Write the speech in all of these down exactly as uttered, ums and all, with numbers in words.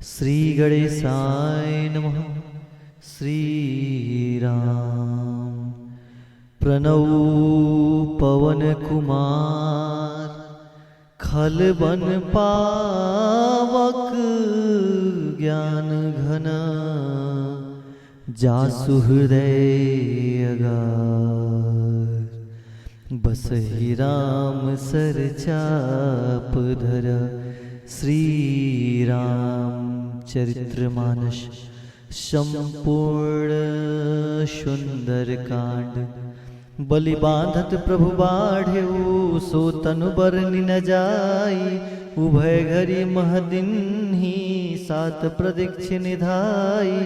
श्री गणेशाय नमः। श्री राम। प्रणव पवन कुमार, खल बन पावक ज्ञान घन, जासु हृदय अगार। बसहि राम सर चाप धर। श्री राम चरित्र मानस संपूर्ण सुंदर कांड। बलि बांधत प्रभु बाढ़ेउ, सो तनु बरनि न जाई। उभय घरी महदिनहि, सात प्रदीक्षि निधाई।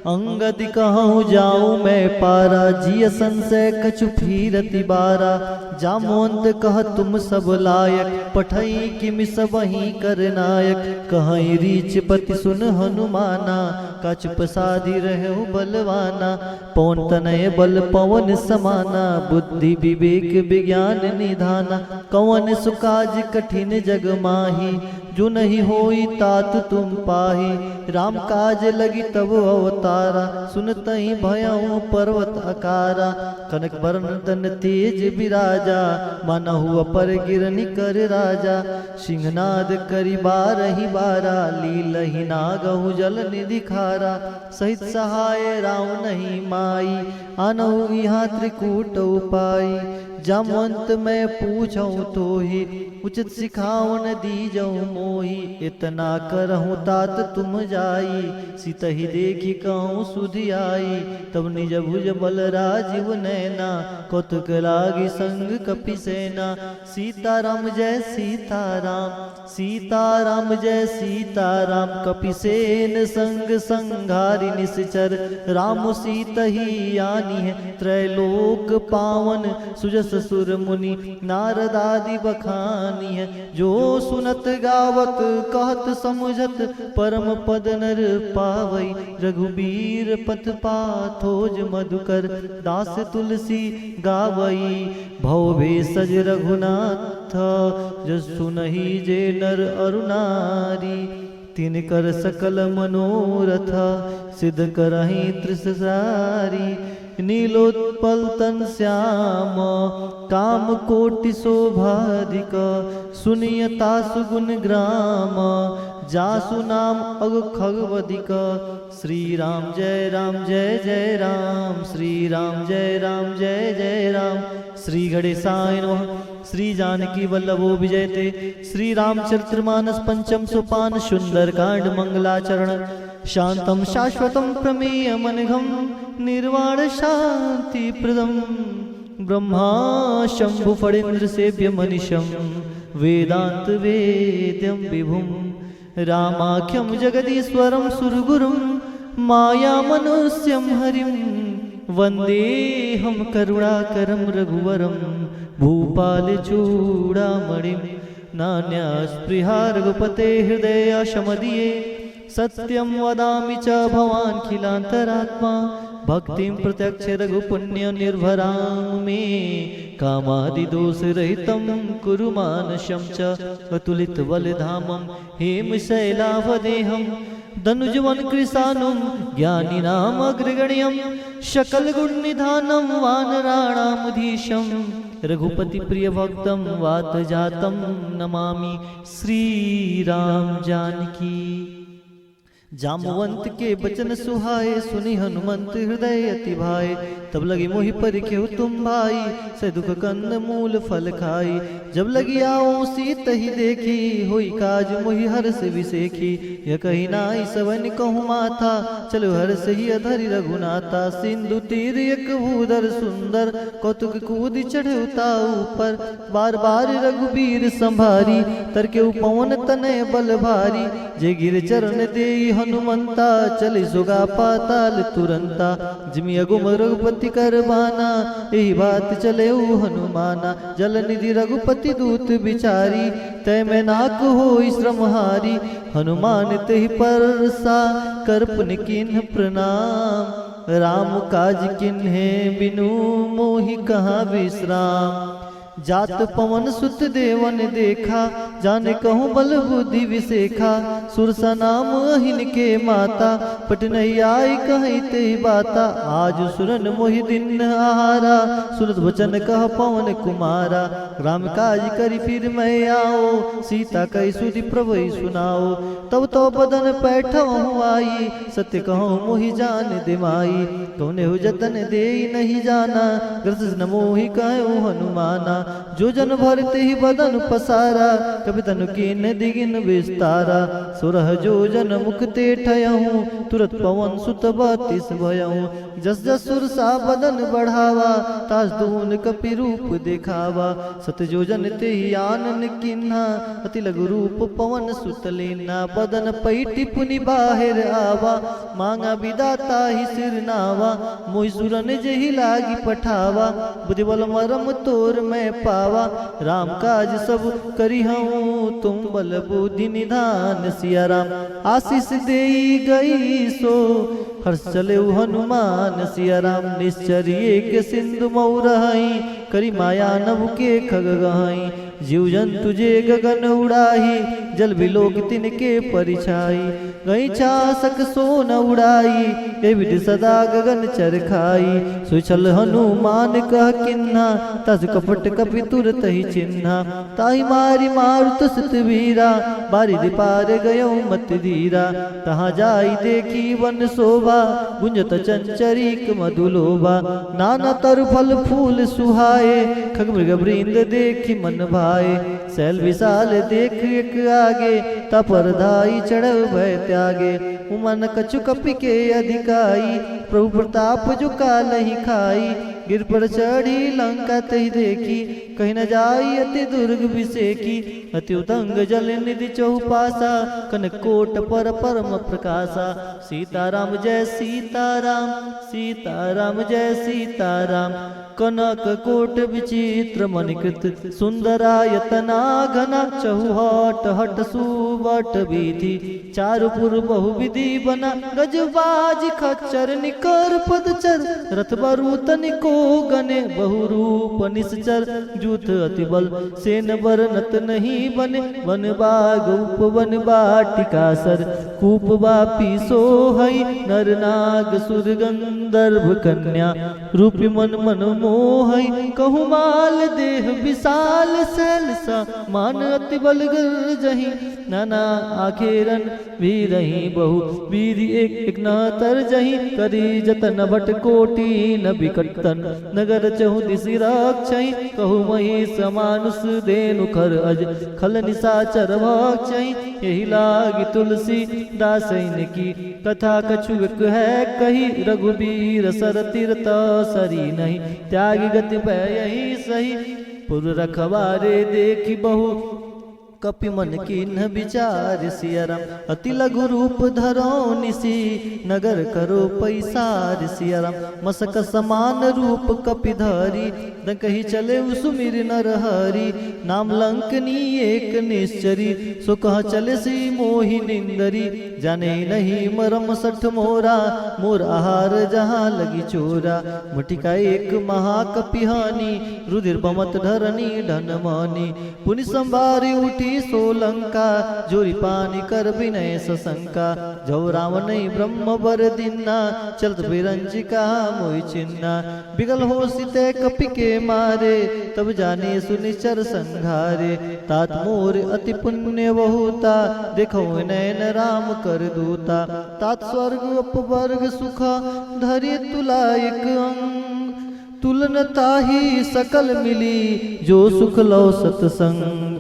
अंगदि कहउँ जाउँ मैं पारा, जिय संसय कछु फिरति बारा। जामवंत कहत तुम सब लायक, पठई किमि सबहिं कर नायक। कहइँ रीचपति सुन हनुमाना, कछुप साधि रहेउ बलवाना। पवन तनय बल पवन समाना, बुद्धि विवेक विज्ञान निधाना। कवन सु काज कठिन जग माही, जो नहीं होई तात तुम पाही। राम काज लगि तब अवतारा, सुनतहि भयउँ पर्वत अकारा। कनक बरन तन तेज बिराजा, मनहु अपर गिरनि कर राजा। सिंहनाद करि बारहि बारा, लीलहि नागहु जल निधि खारा। सहित सहाय राउँ नहीं माई, आनहु इहाँ त्रिकूट उपाई। जामवंत मैं पूछउँ तोही, उचित सिखावन दीजउँ मोही। इतना करहु तात तुम जाई, सीतहि देखि कहउँ सुधि आई। तब निज भुज बल राजीव नैना, कौतुक लागि संग कपि सेना। सीताराम जय सीताराम, सीताराम जय सीताराम। कपिसेन संग संघारि निसिचर, राम सीतहि आनिहैं त्रैलोक पावन। सुजस सुर मुनि नारद आदि बखानिहैं, जो सुनत गावत कहत समुझत परम पद नर पावई। रघुबीर पथ पाथोज मधुकर दास तुलसी गावई। भव भेषज रघुनाथ जस सुनहि जे नर अरु नारी। तिनकर सकल मनोरथ सिद्ध करहिं तृष सारी। नीलोत्पल तन श्याम काम कोटि शोभाधिक। सुनिय तासु गुण ग्राम जासु नाम अगु खगवधिक। श्री राम जय राम जय जय राम, श्री राम जय राम जय जय राम। श्री गणेशाय नमः। श्री जानकी वल्लभो विजयते। श्री रामचरितमानस पंचम सोपान सुंदरकांड मंगलाचरण। शांतं शाश्वतं प्रमेयमनघं निर्वाण शांतिप्रदं। ब्रह्मा शंभु फणींद्र सेव्य मनीषं वेदांत वेद्यं विभुं। रामाख्यं जगदीश्वरं सुरगुरुं मायामनुष्यं हरिं। वन्देऽहं करुणाकरं रघुवरं भूपालचूडामणिं। नान्यास्पृहा रघुपते हृदयाशमदीये। सत्यं वदामि च भवानखिलान्तरात्मा। भक्तिं प्रत्यक्ष रघुपुण्यनिर्भरां मे। कामादिदोषरहितं कुरु मानसं च। अतुलितबलधामं हेमशैलावदेहं। दनुजवनकृशानुं ज्ञानिनामग्रगण्यं। सकलगुणनिधानं वानराणामधीशं। रघुपतिप्रियभक्तं वातजातं नमामि। श्री राम जानकी। जामवंत के बचन सुहाए, सुनि हनुमंत हृदय अति भाए। तब लगी मोहि परिखेउ तुम भाई, सहि दुख कंद मूल फल खाई। जब लगी आउँ सीतहि देखी, होई काज मोहि हरष बिसेखी। यह कहि नाई सवन कहु माथा, चलउ हरषहिय धरि रघुनाथा। सिंधु तीर एक भूधर सुंदर, कौतुक कूदि चढ़उ ताऊ पर। बार बार रघुबीर संभारी, तरकेउ पवन तनय बल भारी। जे गिर चरण देई हनुमंता, चले सुगा पाताल तुरंता। जिमि अगुम रघुपति कर बाना, एहि बात चलेउ हनुमाना। जलनिधि रघुपति दूत बिचारी, तय मैनाक होई श्रमहारी। हनुमान तेहि परसा, कर पुनि कीन्ह प्रणाम। राम काज कीन्हे बिनु मोहि कहाँ विश्राम। जात पवन सुत देवन देखा, जाने कहूँ बल बुद्धि विसेखा। सुरसा नाम अहिन के माता, पटनई आई कहई ते बाता। आज सुरन मोहि दीन्ह आहारा, सुनत वचन कह पवन कुमारा। राम काज करि फिर मए आओ, सीता कहि सुधि प्रभुइ सुनाओ। तब तो बदन पैठवहु आई, सत्य कहौं मोहि जान दे माई। कौने हो जतन देई नहीं जाना, ग्रसिस न मोहि कहु हनुमाना। जो जन भर तेहि बदन पसारा, कपि तनु कीन्ह दिगिन विस्तारा। सोरह जो जन मुख ते ठयहु, तुरत पवन सुत बतिस भयहु। जस जस सुरसा बदन बढ़ावा, तास दून कपि रूप देखावा। सत जो जन तेहि आनन किन्हा, अति लघु रूप पवन सुत लीन्हा। बदन पैटि पुनि बाहिर आवा, मांगा बिदा ताहि सिर नावा। मोहि सुरन जेहि लागि पठावा, बुद्धि बल मरम तोर मए पावा। राम काज सब करिहउँ तुम बल बुद्धि निधान। सिया राम आशीष देई गई सो, हर्ष चलेउ हनुमान। सिया राम निश्चर एक सिंधु मऊ रहई, करि माया नभ के खग गहई। जीव जंतु जे गगन उड़ाही, जल बिलोक तिनके परिछाई। गई छासक सोन उड़ाई, ए विधि सदा गगन चरखाई। सोई छल हनुमान कह किन्हा, तस कपट कपि तुरतहि चिन्हा। ताहि मारि मारुत सुत वीरा, बारिधि पार गयउ मति धीरा। तहाँ जाई देखि वन शोभा, गुंजत चंचरीक मधु लोभा। नाना तरु फल फूल सुहाए, खग मृग वृंद देखि मन भाए। सैल विशाल देख एक आगे, तपर धाई चढ़उ भय त्यागे। उमन कछु कपि के अधिकाई, प्रभु प्रताप जो कालहि खाई। गिर पर चढ़ी लंका तेहि देखी, कहि न जाई अति दुर्ग बिसेखी। अति उदंग जल निधि चहुपासा, कनक कोट पर परम प्रकासा। सीताराम जय सीताराम, सीताराम जय सीताराम। कनक कोट विचित्र मणि कृत, सुंदरायतना घना। चहुहट हट सुबट वीथि, चारु पुर बहु विधि बना। गज बाज खच्चर निकर पदचर, रथ बरूथ निको गने। बहु रूप निसचर जूथ अति बल, सेन बरनत नहीं बने। वन बाग उपवन बाटिका सर, कूप बापी सोहई। नर नाग सुर गंधर्व कन्या, रूपी मन मन मोहई। कहु माल देह विशाल सैल समान, अति बल गर्जही नाना आखेरन। वीरहि बहु वीर एक एक न तरजहि, करी जतन भट कोटि न बिकट तन। नगर चहुदिसि रक्षहि, कहु महिष मानुष धेनु खर अज, खल निसाचर भक्षहि। एहि लागि तुलसीदास इनकी, कथा कछुक है कही। रघुबीर सरति रत सरी नहीं, त्यागि गति भय यही सही। पुर रखवारे देखि बहु, कपि मन कीन्ह बिचार। सिया राम अति लघु रूप धरौ निसि, नगर करो पैसार। सिया राम मसक समान रूप कपि धरी, दंकहि चलेउ सुमिरि नर हरि। नाम लंकिनी एक निश्चरी, सो कह चलेसि मोहि निंदरी। जाने नहीं मरम सठ मोरा, मोर आहार जहाँ लगि चोरा। मुटिका एक महाकपि हानि, रुधिर बमत धरनी धन मानि। पुनि संभारि उठी सो लंका, जोरि पानि कर बिनय ससंका। जौ रावणहि ब्रह्म बर दीन्हा, चलत बिरंचि कहा मोहि चिन्हा। बिकल होसि ते कपि के मारे, तब जानि सुनिचर संघारे। तात मोर अति पुण्य बहुता, देखौ नयन राम कर दूता। तात स्वर्ग अपवर्ग सुख, धरि तुला एक अंग। तुलन ताहि सकल मिली, जो सुख लौ सतसंग।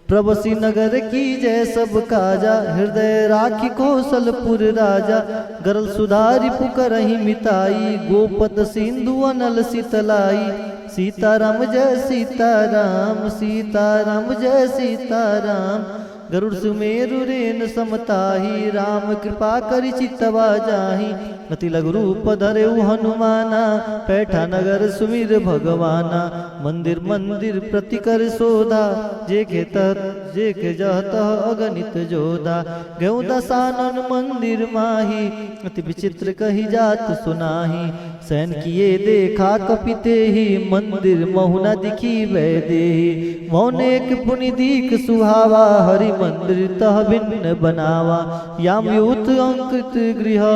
प्रबसि नगर कीजै सब काजा, हृदय राखि कौशलपुर राजा। गरल सुधारि पुकरहिं मिताई, गोपद सिंधु अनल सितलाई। सीताराम जय सीताराम, सीताराम जय सीताराम। गरुड़ सुमेरु रेन सम ताहि, राम कृपा करि चितवा जाहि। अति लघु रूप धरेउ हनुमाना, पैठा नगर सुमिर भगवाना। मंदिर मंदिर प्रति कर सोधा, जेके तह जेके जहतह अगणित जोधा। गयो दसानन मंदिर माही, अति विचित्र कही जात सुनाही। शयन किए देखा कपि तेहि, मंदिर महु न दिखि वै देहि। मौन एक पुनि दीख सुहावा, हरि मंदिर तह भिन्न बनावा। याम यूथ अंकृत गृह,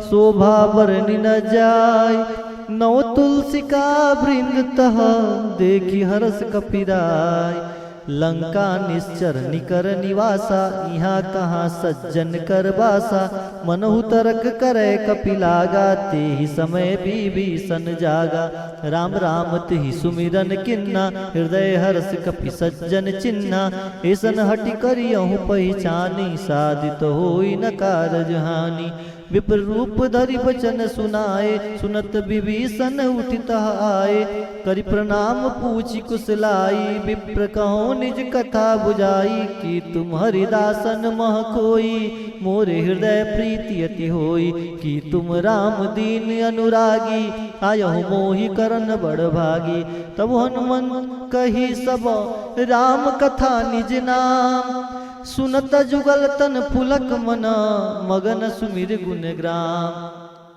शोभा बरनि न जाय। नव तुलसिका वृंद तह, देखि हरष कपि राय। लंका निश्चर निकर निवासा, इहाँ कहाँ सज्जन कर बासा। मनहु तरक करै कपि लागा, तेहि समय विभीषण जागा। राम राम तिहि सुमिरन किन्हा, हृदय हरष कपि सज्जन चिन्हा। एसन हठि करियहु पहिचानी, साधित होइ न कारज हानि। विप्र रूप धरि बचन सुनाए, सुनत विभीषण उठि तह आए। करि प्रणाम पूछि कुशलाइ, विप्र कहौ निज कथा बुझाइ। कि तुम हरिदासन मह कोई, मोरे हृदय प्रीति अति होई। कि तुम राम दीन अनुरागी, आयहु मोहि करन बड़ भागी। तब हनुमंत कहि सब राम कथा निज नाम। सुनत जुगल तन पुलक मन, मगन सुमिरि गुन ग्राम।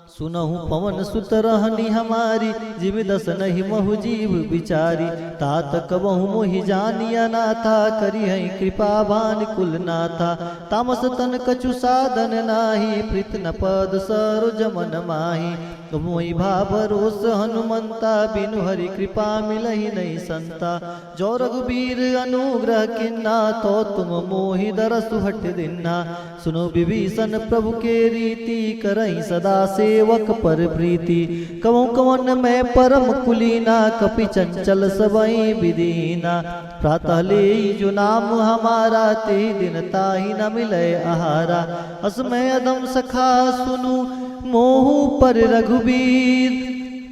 सुनहु पवन सुत रहनि हमारी, जिमि दसनहिं महु जीव बिचारी। तात कबहु मोहि जानि अनाथा, करिहैं कृपा भानि कुल नाथा। तामस तन कछु साधन नाहीं, प्रीत न पद सरोज मन माहीं। मोहि भा भरोस हनुमंता, बिनु हरि कृपा मिलहि नहीं संता। जो रघुबीर अनुग्रह किन्हा, तो तुम मोहि दरसु हठ दिन्हा। सुनो विभीषण प्रभु के रीति, करहिं सदा सेवक पर प्रीति। कबहुँ कवन मैं परम कुलीना, कपि चंचल सबहिं विधि हीना। प्रातः लेई जो नाम हमारा, तेहि दिन ताहि न मिलै आहारा। अस मय अधम सखा सुनु मोहु पर रघुबीर,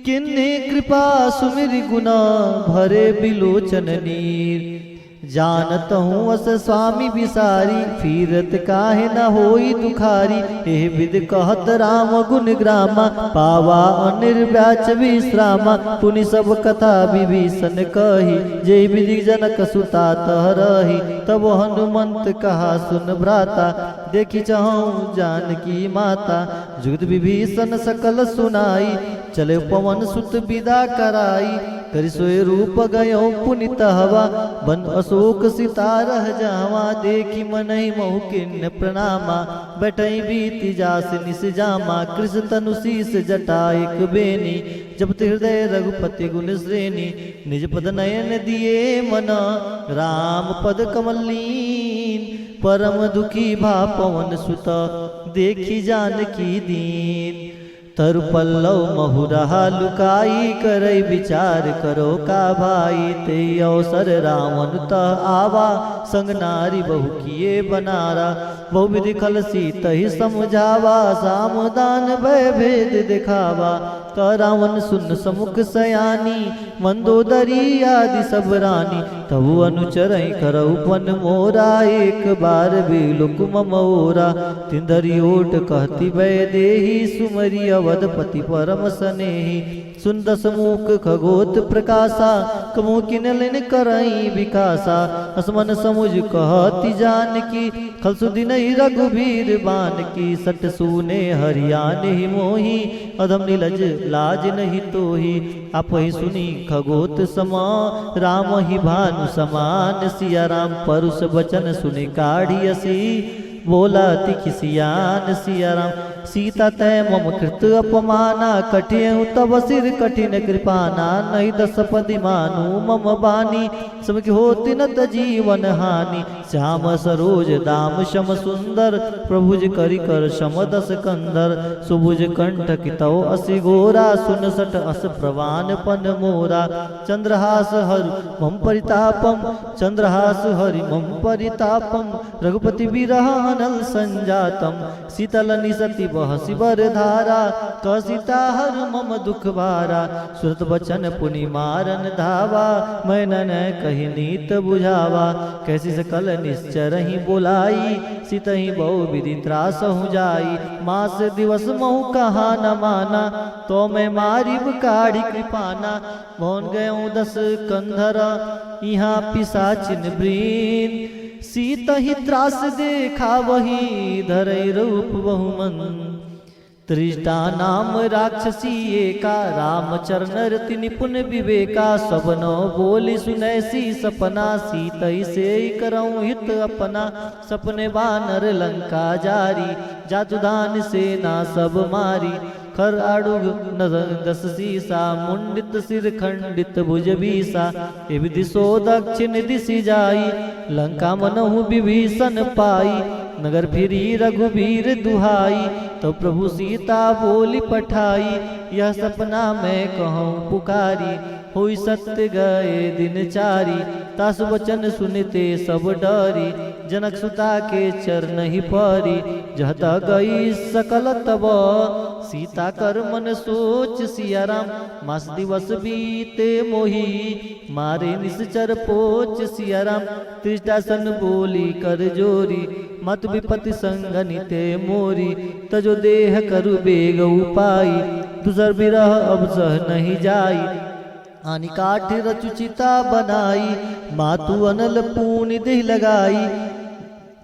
किन्हि कृपा सुमिरि गुना भरे बिलोचन नीर। जानत हूँ अस स्वामी बिसारी, फिरत काहे न होई दुखारी। एह विधि कहत राम गुन ग्रामा, पावा अनिर्वाच विश्रामा। पुनि सब कथा विभीषण कही, जेहि विधि जनक सुता तह रही। तब हनुमंत कहा सुन भ्राता, देखि चहउ जानकी माता। जुगत विभीषण सकल सुनाई, चले पवन सुत बिदा कराई। करि सोइ रूप गयो पुनि तहवा, बन अशोक सिता रह जहवा। देखि मनहि महु किन्न प्रणामा, बैठई बीति जास निस जामा। कृष तनु शीस जटा एक बेनी, जपत हृदय रघुपति गुन श्रेणी। निज पद नयन दिए मन, राम पद कमल लीन। परम दुखी भा पवन सुत, देखि जानकी दीन। तरु पल्लव महु रहा लुकाई, करई विचार करो का भाई। तेहि अवसर रावण तह आवा, संग नारी बहु किए बनारा। बहु विधि खल सीतहि समुझावा, साम दान भय भेद देखावा। कह रावण सुन समुख सयानी, मंदोदरी आदि सब रानी। तबु अनुचरहि करउ पन मोरा, एक बार बिलोकु मम ओरा। तिनधरि ओट कहति वैदेही, सुमरि अवधपति परम सनेही। सुन दस मुख खगोत प्रकासा, कबहुँ किनलेन करई विकासा। अस मन समुझ कहति जानकी, खल सुधि नहीं रघुबीर बानकी। सठ सूने हरि आनहि मोही, अधम निलज लाज नहीं तोही। आपहि सुनि खगोत समा, रामहि भानु समान। सिया राम परुष बचन सुनि काढ़ि असि, बोला अति खिसियान। सिया राम सीता तैं मम कृत अपमाना, कठियउ तब सिर कठिन कृपाना। नहीं दस पदि मानु मम बानी, सम की होत न त जीवन हानि। श्याम सरोज दाम श्याम सुंदर, प्रभुज करि कर श्याम दस कंधर। सुभुज कंठ कितउ असि घोरा, सुन सठ अस प्रवान पन मोरा। चंद्रहास हरु मम परितापम, चंद्रहास हरि मम परितापम। रघुपति विरह अनल संजातम, शीतल निसति बहसि बर धारा। कह सीता हरु मम दुख भारा, सुरत बचन पुनि मारन धावा। मैं ननय कहि नीत बुझावा, कहसि सकल निश्चरहि बोलाई। सितहि बहु विधि त्रासहु जाई, मास दिवस महु कहा न माना। तो मैं मारिब काढ़ि कृपाना, भवन गयो दस कंधर, इहाँ पिसाचिन वृंद। सीतहि त्रास देखावहि धरै रूप बहुमन। त्रिष्टा नाम राक्षसी एका रामचरण रति निपुन विवेका। सब नौ बोलि सुनैसी सपना सीतहि सेइ करउँ हित अपना। सपने बानर लंका जारी जातुधान सेना सब मारी। खर आड़ुग नर दस सीसा मुंडित सिर खंडित भुज बीसा। ए विधि सो दक्षिण दिसि जाई लंका मनहु विभीषण पाई। नगर फिरी रघुबीर दुहाई तब प्रभु सीता बोलि पठाई। यह सपना मैं कहउँ पुकारी होई सत्य गए दिन चारी। तासु वचन सुनिते सब डरी जनक सुता के चरनहि परी। जहत गई सकल तब सीता कर मन सोच सिया राम। मास दिवस बीते मोही मारे निसचर पोच सिया राम। त्रिष्टा सन बोलि कर जोरी मत विपति संग निते मोरी। तजो देह करु बेग उपाई दुसर बिरह अब सह नहीं जाई। आनि काठ रचु चिता बनाई मातु अनल पूनि देहि लगाई।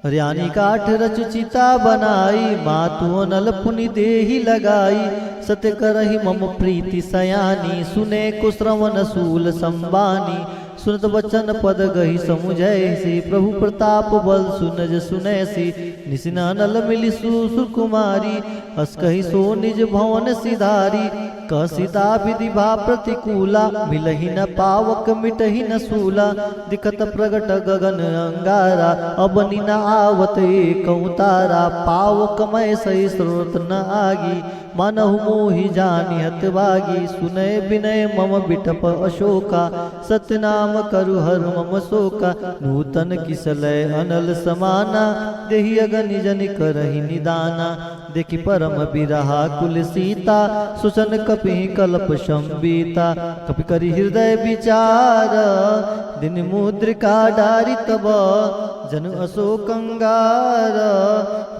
अरे आनि काठ रचु चिता बनाई मातु अनल पूनि देहि लगाई। सत्य करहि मम प्रीति सयानी सुनेको श्रवण सूल संबानी। सुनत वचन पद गहि समुझैसी प्रभु प्रताप बल सुनज सुनैसी। निसिन अनल मिलि सु सुकुमारी अस कहि सो निज भवन सिधारी। कह सीता विधि भा प्रतिकूला मिलहि न पावक मिटहि न सूला। दिखत प्रगट गगन अंगारा अबनि न आवत एकउँ तारा। पावक मै सहि स्रोत न आगी मानहु मोहि जानि हत भागी। सुनय विनय मम बिटप अशोका सत्य नाम करु हर मम शोका। नूतन किसलय अनल समाना देहि अगनि जनि करहि निदाना। देखि परम बिरहाकुल सीता सोचन कपिहि कलप संबीता। कपि करि हृदय बिचार दिनि मुद्रिका डारि तब जनु अशोक अंगार।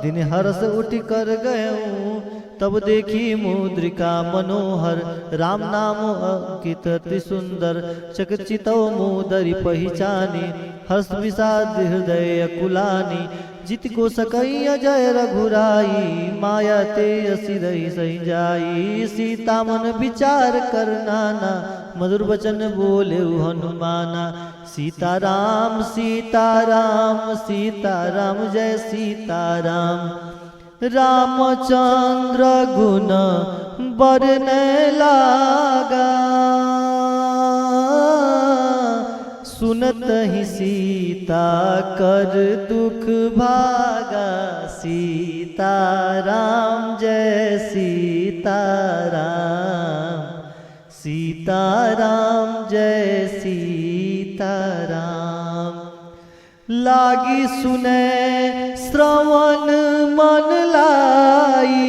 दिनि हरष उठि कर गयउँ तब देखि मुद्रिका मनोहर। राम नाम अंकित अति सुंदर चकित चितउ मुदरि पहिचानी। हर्ष विषाद हृदय अकुलानी। जितिको सकइ अजय रघुराई माया तेजसि रहि सहि जाई। सीता मन बिचार कर नाना मधुर वचन बोलेउ हनुमाना। सीता राम सीता राम सीता राम जय सीता राम। रामचंद्र गुन बरनइ लागा सुनतहि सीता कर दुख भागा। सीता राम जय सीता राम सीता राम जय सीता राम। लागी सुनय श्रवण मन लाई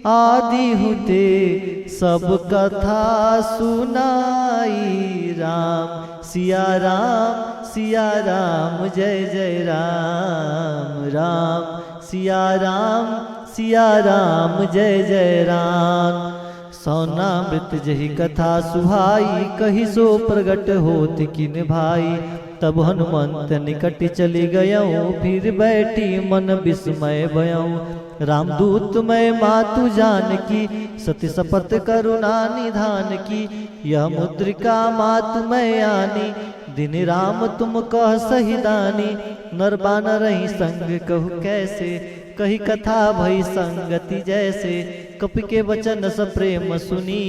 आदि हुते सब कथा सुनाई। राम सिया राम सिया राम जय जय राम। राम सिया राम सिया राम जय जय राम। सौनामृत जहि कथा सुहाई कहि सो प्रगट होत किन भाई। तब हनुमंत निकट चलि गयउँ फिर बैठी मन बिस्मय भयउँ। रामदूत मै मातु जानकी सति सपत करुणा निधान की। यह मुद्रिका मातु मै आनी दिनि राम तुम कह सहिदानी। नर बानरहि संग कहु कैसे कहि कथा भई संगति जैसे। कपिके वचन सप्रेम सुनी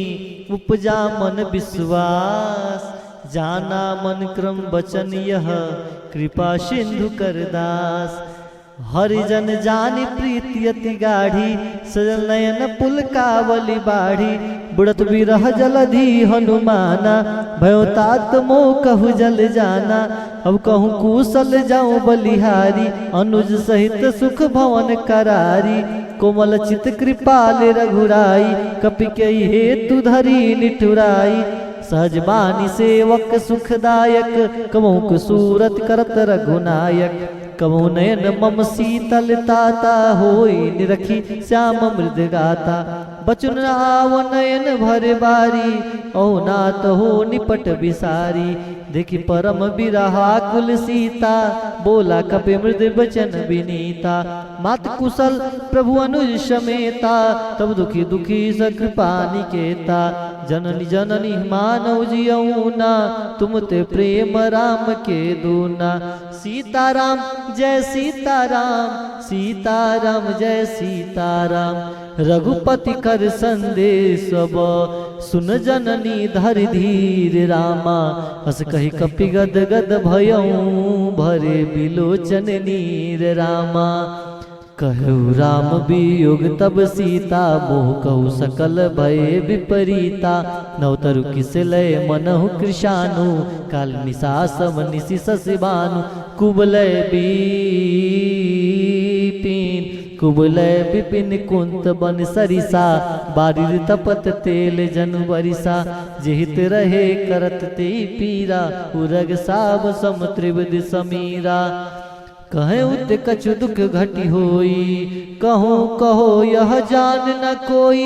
उपजा मन बिस्वास। जाना मन क्रम वचन यह कृपा सिंधु कर दास। हरि जन जानि प्रीति अति गाढ़ी सजल नयन पुलकावली बाढ़ी। बुड़त बिरह जलधि हनुमाना भयउ तात मोह कहु जल जाना। अब कहूँ कुसल जाउँ बलिहारी अनुज सहित सुख भवन करारी। कोमल चित कृपाल रघुराई कपिके हेतु धरी निठुराई। सहज बानी सेवक सुखदायक कबहुँ कुसूरत करत रघुनायक। कबहुँ नयन मम सीतल ताता होई निरखी श्याम मृद गाता। बचन आव नयन भर बारी अहो नाथ हो निपट बिसारी। देखि परम बिरहाकुल सीता, बोला कपि मृदु बचन बिनीता। मात कुशल प्रभु अनुज समेता, तब दुखी दुखी सकृपा निकेता। जननी जननी मानव जियऊ ना, तुम ते प्रेम राम के दूना। सीताराम जय सीताराम, सीताराम जय सीताराम। रघुपति कर संदेश अब, सुन जननी धरि धीर रामा। अस कहि कपि गद गद भयऊ, भरे बिलोचन नीर रामा। कहु राम वियोग तब सीता, मोह कहु सकल भय विपरीता। नव तरु किस लय मनहु कृशानु, काल निसा सम निसि ससि बानु। कुबलय बिपिन, कुबलय बिपिन कुंत बन सरिसा। बारिर तपत तेल जनु बरिसा, जेहित रहे करत तेहि पीरा। उरग साव सम त्रिविध समीरा। कहें उत कछु दुख घटि होई, कहूँ कहो यह जान न कोई।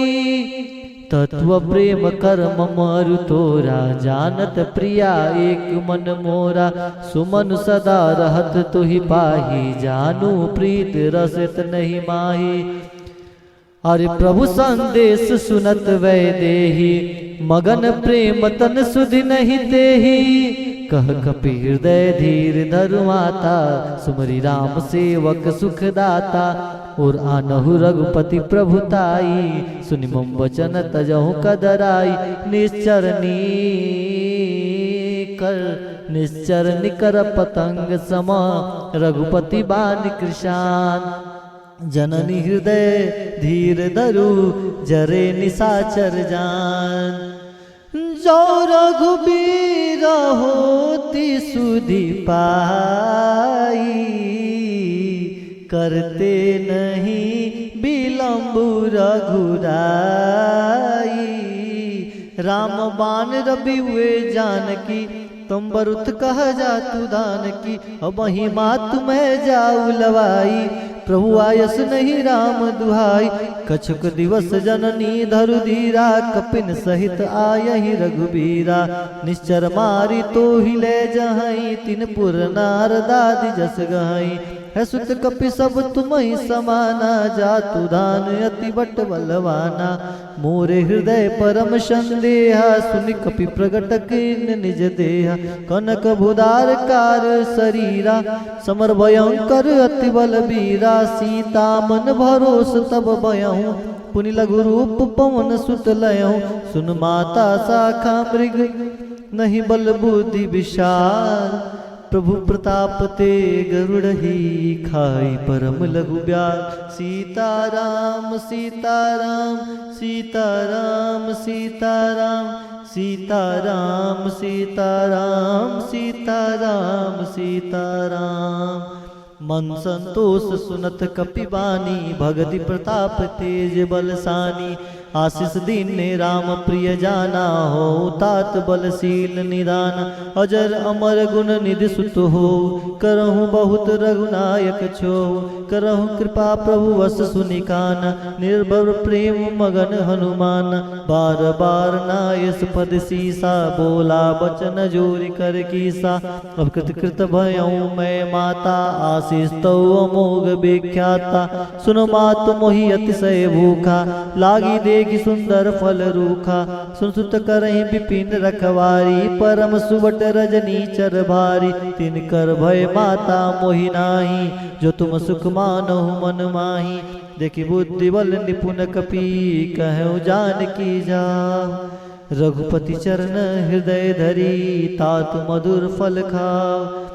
तत्व प्रेम कर्म मरु तोरा, जानत प्रिया एक मन मोरा। सुमन सदा रहत तुहि पाही, जानू प्रीत रसित नहीं माही। अरे प्रभु संदेश सुनत वैदेही, मगन प्रेम तन सुधि नहीं तेही। कह कपि हृदय धीर धरु माता, सुमरि राम सेवक सुखदाता। और आनहु रघुपति प्रभु ताई, सुनि मम वचन तजहु कदराई। निश्चर निकर, निश्चर निकर पतंग समा, रघुपति बान कृशान। जननी हृदय धीर धरु, जरे निसाचर जान। जो रघुबीर होती सुधि पाई, करते नहीं विलंब रघुराई। राम बान रवि हुए जानकी, तुम बरुत कह जातु दानकी। अबहीं मातु महि जाउ लवाई, प्रभु आयस नहीं राम दुहाई। कछुक दिवस जननी धरु धीरा, कपिन सहित आयहि रघुबीरा। निश्चर मारि तोहि लै जहई, तिन पुर नारदादि जस गहई। है सुत कपि सब तुमहि समाना, जातु दान अति बट बलवाना। मोरे हृदय परम संदेहा, सुनि कपि प्रगट कीन्ह निज देहा। कनक भुदार कार सरीरा, समर भयंकर अति बलबीरा। सीता मन भरोस तब भयहु, पुनि लघु रूप पवन सुत लयहु। सुन माता साखा मृग नहीं बल बुद्धि विशाल। प्रभु प्रताप ते गरुड़हि खाई परम लघु ब्याल। सीताराम सीताराम सीताराम सीताराम सीताराम सीताराम सीताराम सीताराम। मन संतोष सुनत कपि बानी, भगति प्रताप तेज बल सानी। आशीष दीन्हे राम प्रिय जाना, होउ तात बलशील निदान। अजर अमर गुण निधि सुत होउ, करहु बहुत रघुनायक छो। करहु कृपा प्रभु वश सुनि कान, निर्भर प्रेम मगन हनुमान। बार बार नायस पद सीसा, बोला बचन जोरि कर कीसा। अब कृत कृत भयउ मैं माता, आशीष तउ अमोघ विख्याता। सुन मातु मोहि अतिशय भूखा, लागी देखि सुंदर फल रूखा। सुन सुत करहिं विपिन रखवारी, परम सुबट रजनीचर भारी। तिनकर भय माता मोहि नाही, जो तुम सुख मानहु मन माही। देखि बुद्धि बल निपुन कपि, कहउ जानकी जाव। रघुपति चरण हृदय धरी, तातु मधुर फल खाव।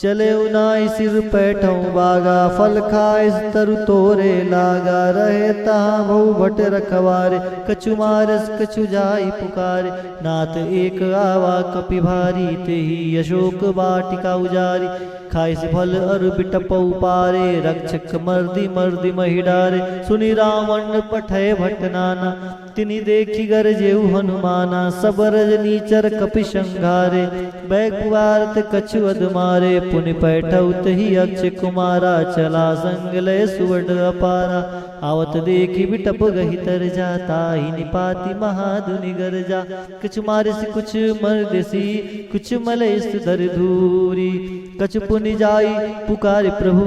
चले उनाई सिर पैठउ बागा, फल खाइस तरु तोरे लागा। रहे तहाँ भउ भट रखवारे, कछु मारस कछु जाई पुकारे। नाथ एक आवा कपि भारी, तेहि अशोक वाटिका उजारी। खाइस भल अरु बिटपउ पारे, रक्षक मर्दि मर्दि महि डारे। सुनि रावण पठय भट नाना, तिनि देखि गरजेउ हनुमाना। सब रजनीचर कपि संघारे, बैकुवारत कछु अदमारे। पुनि पैठउ तहि अक्षय कुमारा, चला संग लय सुवड अपारा। आवत देखि बिटप गहि तरजा, ताहि निपाति महाधुनि गरजा। कछु मारिस कुछ मरदिसि, कुछ मलइस धरि धूरि। कछु पुनि जाइ पुकारि प्रभु,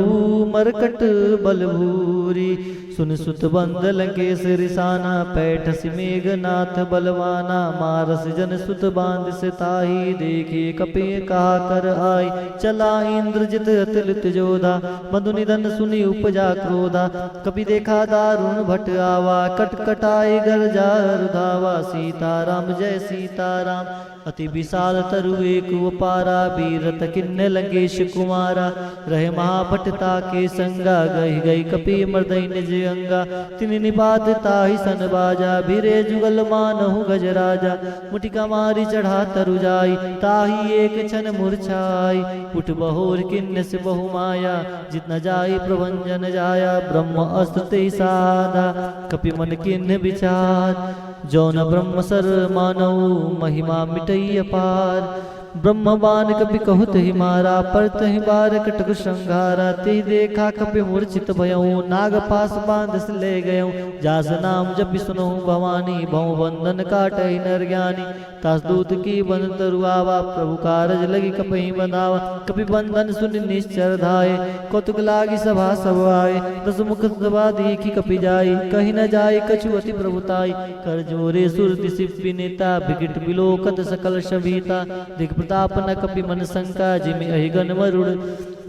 मरकट बल भूरि। सुनि सुत बंद लंकेस रिसाना, पैठसि मेघनाथ बलवाना। मारस जन सुत बांधिस ताहि, देखि कपि कहा कर आइ। चला इंद्रजित अतुलित जोधा, बंधु निधन सुनि उपजा क्रोधा। कपि देखा दारुण भट आवा, कट कटाइ गरजा अरु धावा। सीताराम जय सीताराम। अति विशाल तरु एक अपारा, बीरत किन्न लंकेश कुमारा। रहे महाभट ताके संगा, गहि गहि कपि मरदइ निज अंगा। तिनि निपात ताहि सन बाजा, भीरे जुगल मानहु गजराजा। मुटिका मारि चढ़ा तरु जाइ, ताहि एक छन मूर्छाइ। उठ बहोर किन्नस बहु माया, जित न जाइ प्रभंजन जाया। ब्रह्म अस्त्र तेहि साधा, कपि मन किन्न विचार। जौन ब्रह्म सर मानउ, महिमा मिटइ अपार। ब्रह्म बान कपि कहु तहि मारा, पर तहि बार कटक संघारा। तेहि देखा कपि मूर्छित भयउ, नाग पास बांधस ले गयउ। जास नाम जपि सुनहु भवानी, भउ बंधन काटइ नर ज्ञानी। तास दूत की बंध तरु आवा, प्रभु कारज लगि कपहि बंधावा। कपि बंधन सुनि निश्चर धाए, कौतुक लागि सभा सब आए। दस मुख सभा देखि कपि जाइ, कहि न जाइ कछु अति प्रभु ताई। कर जोरे सुरति सिप्पि नेता, बिकट बिलोकत सकल सभीता। दिख प्रताप न कपि मन शंका, जिमि अहि गन मरुड़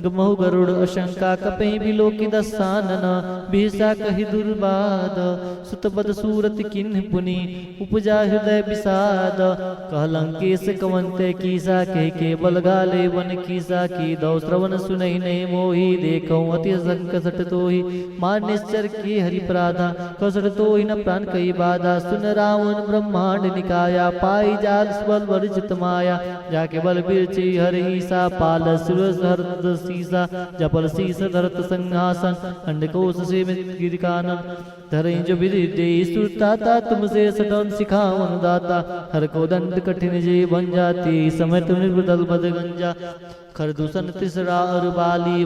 गमहु गरुड़ अशंका। कपहि बिलोकि दसानन, बिहसा कहि दुर्बाध। सुत बद सूरति किन्ह पुनि, उपजा हृदय विषाद। कह लंकेश कवन तैं कीसा, कहि केवल गाले वन कीसा। कीदउ श्रवण सुनहि नहीं मोही, देखउ अति संकसट तोही। मार निश्चर किए हरि पराधा, कह सठ तोहि न प्रान कइ बाधा। सुन रावण ब्रह्मांड निकाया, पाइ जाल बल वर्जित माया। जाके बल बिरचि हर ईसा, पाल सुरस हरत सीसा। जपल शीस धरत संहासन, अंडकोश सेवित गिरि कानन। धरइ जो विधि देइ सुरता ता, तुम से सठन सिखावन दाता। हर को दंड कठिन जे भंजा, तेहि समय तुम नृप दल बद गंजा। खर दूषण तृष्णा अरु बाली,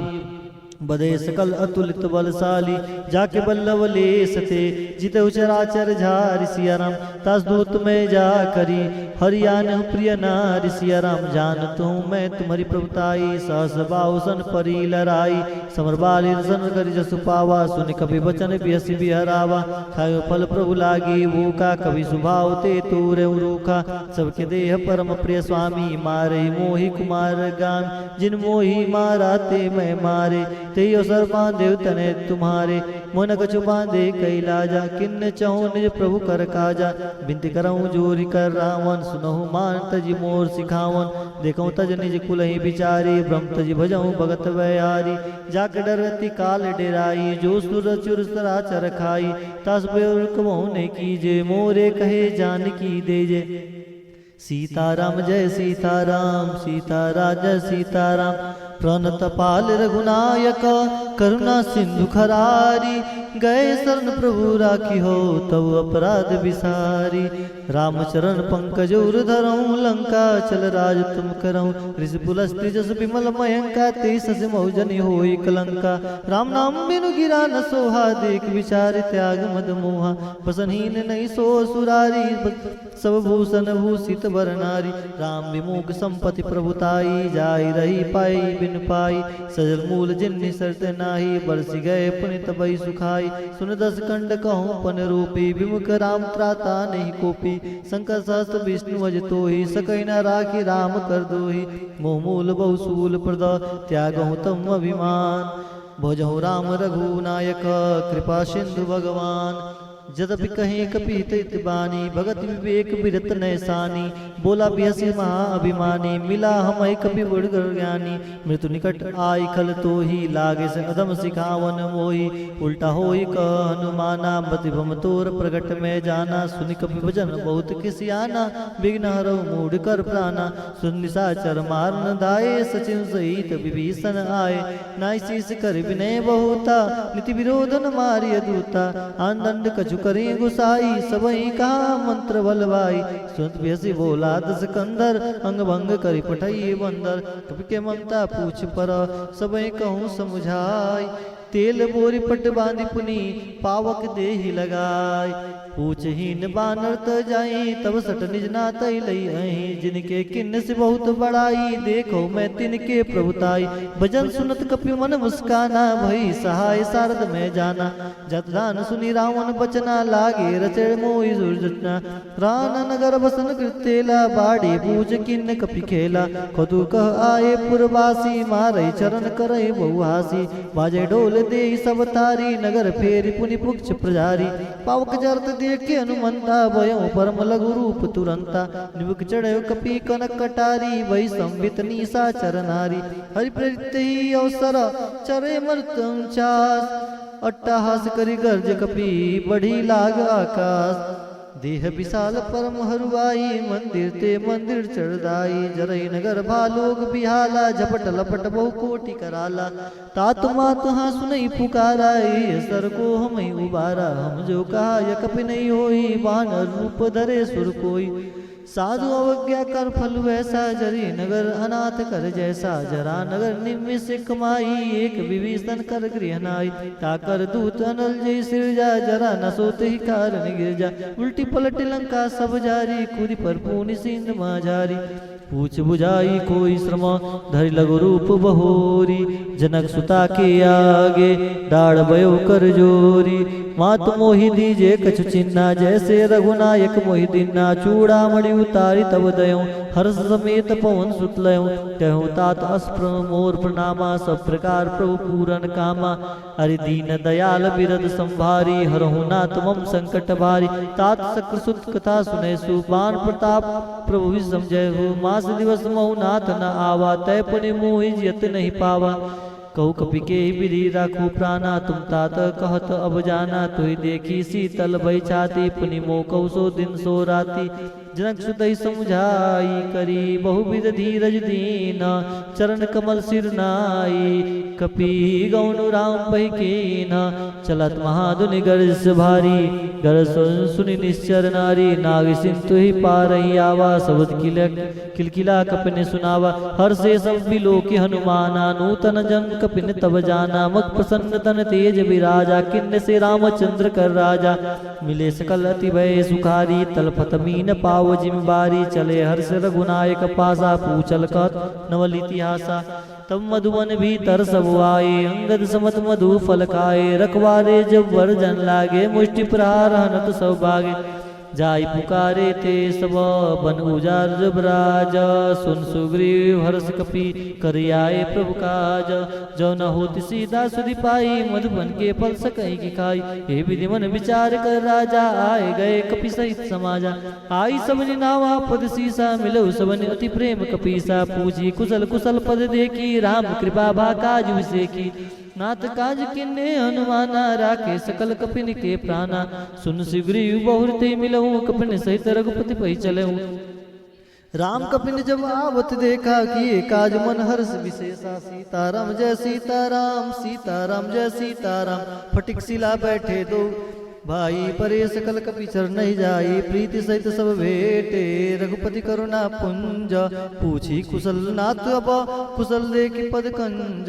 बधे सकल अतुलित बलशाली। जाके बल्लव लेस ते, जितहु चराचर झारि सिया राम। तास दूत मैं जा करी, हरि आनहु प्रिय नारि सिया राम। जानत हूँ मैं तुम्हरी प्रभुताई, सहस बाहुसन परी लराई। समर बाली दर्शन करि जसु पावा, सुनि कपि बचन बिहसि बिहरावा। खायो फल प्रभु लागी भूखा, कपि सुभाव ते तोरहु रूखा। सबके देह परम प्रिय स्वामी, मारहि मोहि कुमार गामी। जिन मोहि मारा ते मैं मारे, तेहि अवसर बांधेउ तनय तुम्हारे। मोहि न कछु बांधे कइ लाजा, किन्न चहूँ निज प्रभु कर काजा। बिनती करउँ जोरि कर रावण, सुनहु मान तजि मोर सिखावन। देखउँ तज निज कुलहि बिचारी, ब्रह्म तजि भजउँ भगत बैहारी। जाके डर अति काल डेराई, जो सुर चुर सराचर खाई। तास बेउर कबहु न कीजे, मोरे कहे जानकी दीजे। सीताराम जय सीताराम, सीताराम जय सीताराम। प्रणत पाल रघुनायक, करुणा सिंधु खरारी। गए शरण प्रभु राखिहो, तव अपराध बिसारी। राम चरण पंकज उर धरउँ, लंका चल राज तुम करउँ। ऋषि पुलस्त्य जस विमल मयंका, तेहि ससि मउ जनि होई कलंका। राम नाम बिनु गिरा न सोहा, देखि बिचारि त्याग मद मोहा। बसन हीन नहीं सो सुरारी, सब भूषण भूषित बर नारी। राम विमोख संपत्ति प्रभुताई, जाइ रही पाई बिन पाई। सजल मूल जिन्हि सरत नाही, बरसि गए पुनि तबहि सुखाई। सुन दस खंड कहउँ पन रूपी, विमुख राम त्राता नहीं कोपी। शंकर सहस्त्र विष्णु अज तोही, सकहि न राखी राम कर दोही। मोह मूल बहु शूल प्रद, त्यागहु तम अभिमान। भजहु राम रघुनायक, कृपा सिंधु भगवान। जदपि कहे कपि हित हित बानी, भगत विवेक बिरत नैसानी। बोला बिहसि महाअभिमानी, मिला हमहि कपि बड़ ज्ञानी। मृत्यु निकट आइ खल तोही, लागे से अधम सिखावन मोही। उल्टा होई कह हनुमाना, मति भ्रम तोर प्रगट में जाना। सुनि कपि वचन बहुत खिसियाना, विघ्न हरउ मूढ़ कर प्राना। सुनि निशाचर मार न धाए, सचिव सहित विभीषण आए। नाहि शीश कर विनय बहुता, नीति विरोधन मारिय दूता। आन दंड कछु करें गुसाई, सबहि कहा मंत्र बल भाई। सुनत बिहसि बोला दस कंधर, अंग भंग करि पठइए बंदर। कपि के ममता पूछ पर, सबहि कहूँ समुझाई। तेल बोरि पट बाँधि पुनि, पावक देहि लगाई। पूछहिन बानर त जाई, तब सट निज नातइ लई अहीं। जिनके किन्नस बहुत बड़ाई, देखउ मैं तिनके प्रभुताई। वचन सुनत कपि मन मुस्काना, भई सहाय सारद में जाना। जत दान सुनि रावन बचना, लागे रचेर मोहि सुर रचना। रान नगर बसन कृतेला, बाढ़ि बूझ किन्न कपि खेला। कदु कह आए पुरवासी, मारइ चरन करइ बहुहासी। बाजे ढोल देइ सब तारी, नगर फेरि पुनि पुक्ष प्रजारी। पावक जरत देखि हनुमंता, भयउ परम लघु रूप तुरंता। निबुक चढ़उ कपि कनक कटारी, भई संबित निशाचर नारी। हरि प्रेरित ही अवसर चरे मरुत उचास। अट्टहास करि गर्ज कपि बढ़ी लाग आकास। देह विशाल परम हरुआई, मंदिर ते मंदिर चढ़दाई। जरई नगर भालोग बिहाला, झपट लपट बहु कोटि कराला। तात मात हाँ सुनई पुकारा, ए सर को हमई उबारा। हम जो कहा यह कपि नहीं होई, बानर रूप धरे सुर कोई। साधु अवज्ञा कर फल वैसा, जरी नगर अनाथ कर जैसा। जरा नगर निम्न से कमाई, एक विभीषण कर गृह नाई। ताकर दूत अनल जय सिरजा, जरा न सोत ही कारण गिरजा। उल्टी पलट लंका सब जारी, कूदि पर पूनि सिंध माझारी। पूछ बुझाई कोई श्रम, धरि लघु रूप बहोरी। जनक सुता के आगे, डाढ़ भयो कर जोरी। मात मोहि दीजे कछु चिन्हा, जैसे रघुनायक मोहि दीन्हा। चूड़ामणि उतारि तब दयउँ, हर्ष समेत पवन सुत लयउँ। कहउँ तात अस प्र-, मोर प्रणामा, सब प्रकार प्रभु पूरन कामा। अरे दीन दयाल बिरद संभारी, हरहु नाथ मम संकट भारी। तात शक्र सुत कथा सुनइ सु, बान प्रताप प्रभु विषम जय हो। मास दिवस महु नाथ न आवा, तय पुनि मोहि जियत नहीं पावा। कहु कपि केहि विधि राखु प्राना, तुम तात कहत अब जाना। तुहि देखि शीतल भई छाती, पुनि मोह कहु सो दिन सो राती। जनक सुतहि समुझाई, करी बहुविध धीरज दीन। चरण कमल सिर नाई, कपि गौन राम बहि कीन। चलत महाधुनि गरजस भारी, गरज सुन सुनि निश्चर नारी। नाग सिंधु ही पारहि आवा, शब्द किलक किलकिला कपिन सुनावा। हर्षे सब बिलोकि हनुमाना, नूतन जन्म कपिन तब जाना। मुख प्रसन्न तन तेज बिराजा, किन्नसे रामचंद्र कर राजा। मिले सकल अति भय सुखारी, तलफत मीन पाव जिम बारी। चले हर्ष रघुनायक पासा, पूछल कहत नवल इतिहासा। तब मधुवन भीतर सब आए, अंगद समत मधु फल खाए। रखवारे जब बर जन लागे, मुष्टि प्रहार हनत सब भागे। जाई पुकारे ते सब, बन उजार जब राज। सुन सुग्रीव हर्ष कपि, करि आए प्रभु काज। जो न होत सीता सुधि पाई, मधुवन के फल सकहि की खाई। हे विधि मन विचार कर राजा, आए गए कपि सहित समाजा। आई सबनि नावा पद सीसा, मिलउ सबनि अति प्रेम कपीसा। पूछी कुशल कुशल पद देखी, राम कृपा भा काज विसेखी। नाथ काज किन्ने हनुमाना, राखे सकल कपिन के प्राना। सुन सुग्रीव बहुर ते मिलउँ, कपिन सहित रघुपति पहि चलउँ। राम कपिन जब आवत देखा, किए काज मन हर्ष विशेषा। सीताराम जय सीताराम, सीताराम जय सीताराम। फटिक सिला बैठे दो भाई, परे सकल कपि चरणहि जाई। प्रीति सहित सब भेटे, रघुपति करुणा पुंज। पूछी कुशल नाथ अब, कुशल देखि पद कंज।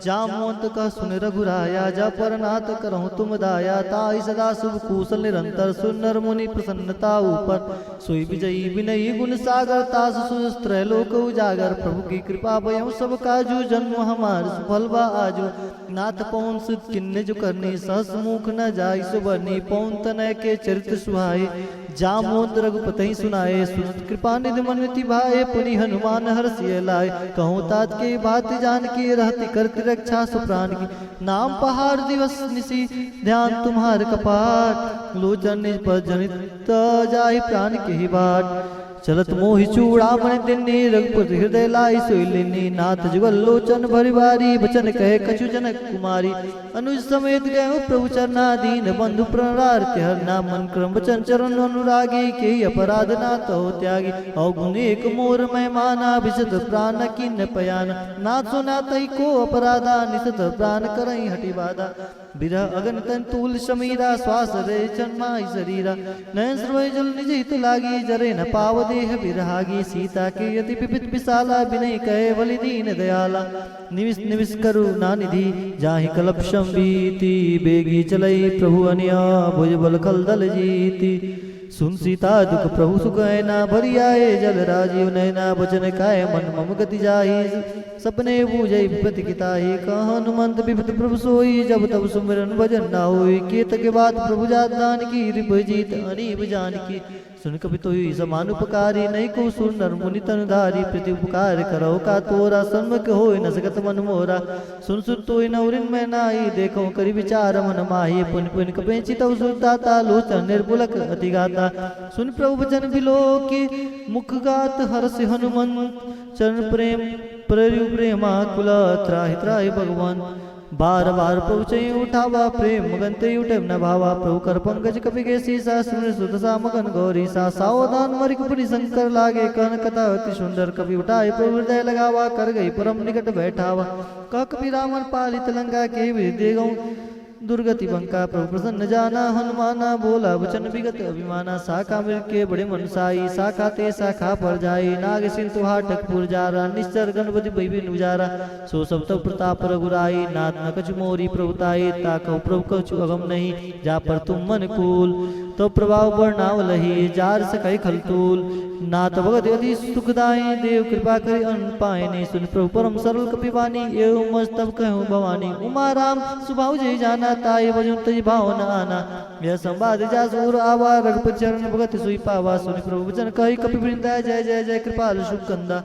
जामवंत कह सुन रघुराया, जा पर नाथ करहु तुम दाया। ताहि सदा शुभ कुशल निरंतर, सुर नर मुनि प्रसन्नता ऊपर। सोई विजयी विनयी गुण सागर, तास सुयश त्रैलोक उजागर। प्रभु की कृपा भयउ सब काजू, जन्म हमार सुफल बा आजू। नाथ पवन सुत किन्ने जो करनी, सहस मुख न जाई सुबरनी। पौन तनय के चरित सुहाए। जामवंत रघुपतहि सुनाए, सुनत कृपा निधि मन अति भाए। पुनि हनुमान हरषि यह लाए, कहूँ तात के बात जान के। रहति करति रक्षा सु प्रान की, नाम पहार दिवस निशि ध्यान तुम्हार कपाट। लोचन निज पर जनित जाहि प्रान केहि बाट। चलत मोहि चूड़ामणि दिन्नी, रघुपति हृदय लाइ सोइ लीन्नी। नाथ जुगल लोचन भरि बारी, बचन कहे कछु जनक कुमारी। अनुज समेत गए प्रभु चरना, दीन बंधु प्रण आरति हरना। मन क्रम बचन चरण अनुरागी, केहि अपराध नाथ हो त्यागी। अवगुण एक मोर मैं माना, बिसत प्रान कीन्ह पयाना। नाथ सो नाथ ही को अपराधा, निसत प्रान करहि हठि बाधा। बिरह अगन तन तूल समीरा, श्वास रहे छन माहि सरीरा। नयन स्रोय जल निज हित लागी, जरे न पाव देह बिरहागी। सीता के अति विविध विशाला, बिनय कहे बलि दीन दयाला। निमिष निमिष करुणा निधि, जाहि कलप संभीति। बेगी चलई प्रभु अनिया, भुज बल खल दल जीति। सुन सीता दुख प्रभु सुख ऐना, भरि आए जल राजीव नैना। बचन कहे मन मम गति जाहि, सपने बूझई विपति किताही। कहा हनुमंत विपति प्रभु सोई, जब तब सुमिरन भजन ना होई। केतक बात प्रभु जात दानकी, रिप जीत अनीप जानकी। सुन कपि तोहि समान उपकारी, नहीं को सुर नर मुनि तन धारी। प्रीति उपकार करौ का तोरा, सन्मुख होय न सकत मन मोरा। सुन सुर तोहि न उरिन मैं नाही, देखौ करि विचार मन माही। पुनि पुनि कपि चितौ सुर ताता, लोचन निर्बुलक अति गाता। सुन प्रभु वचन बिलोकि मुख गात, हरषि हनुमंत चरण प्रेम प्रयु प्रेमाकुल। त्राहि त्राहि भगवान बार बार प्रभु चैं उठावा, प्रेम मगन ते उठे न भावा। प्रभु कर पंकज कपि के सीसा, सुमिर सुदशा मगन गौरीसा। सावधान मरिक पुनि संकर लागे, कहन कथा अति सुंदर। कपि उठाए प्रभु हृदय लगावा, कर गई परम निकट बैठावा। कह कपि रामन पालित लंका, केहि विधि देगौ दुर्गति बंका। प्रभु प्रसन्न जाना हनुमाना, बोला वचन विगत अभिमाना। शाखा मृग के बड़े मन साई, शाखा ते शाखा पर जाई। नाग सिंधु हाटक पुर जारा, निश्चर गणपति भई बिनु जारा। सो सब तव प्रताप रघुराई, नाथ न कछु मोरी प्रभुताई। ताकहु प्रभु कछु अगम नहीं, जा पर तुम मन कूल। तव प्रभाव बरनावलही, जार सकहि खल तूल। नाथ भगत अति सुखदाई, देव कृपा करि अन पायनी। सुनि प्रभु परम सरल कपि बानी, एव मज तब कहु भवानी। उमा राम सुभाव जहि जाना, ताहि भजन तजि भाव न आना। यह संवाद जासु उर आवा, रघुपति चरण भगत सोइ पावा। सुनि प्रभु वचन कहि कपि वृंदा, जय जय जय कृपाल सुख कंदा।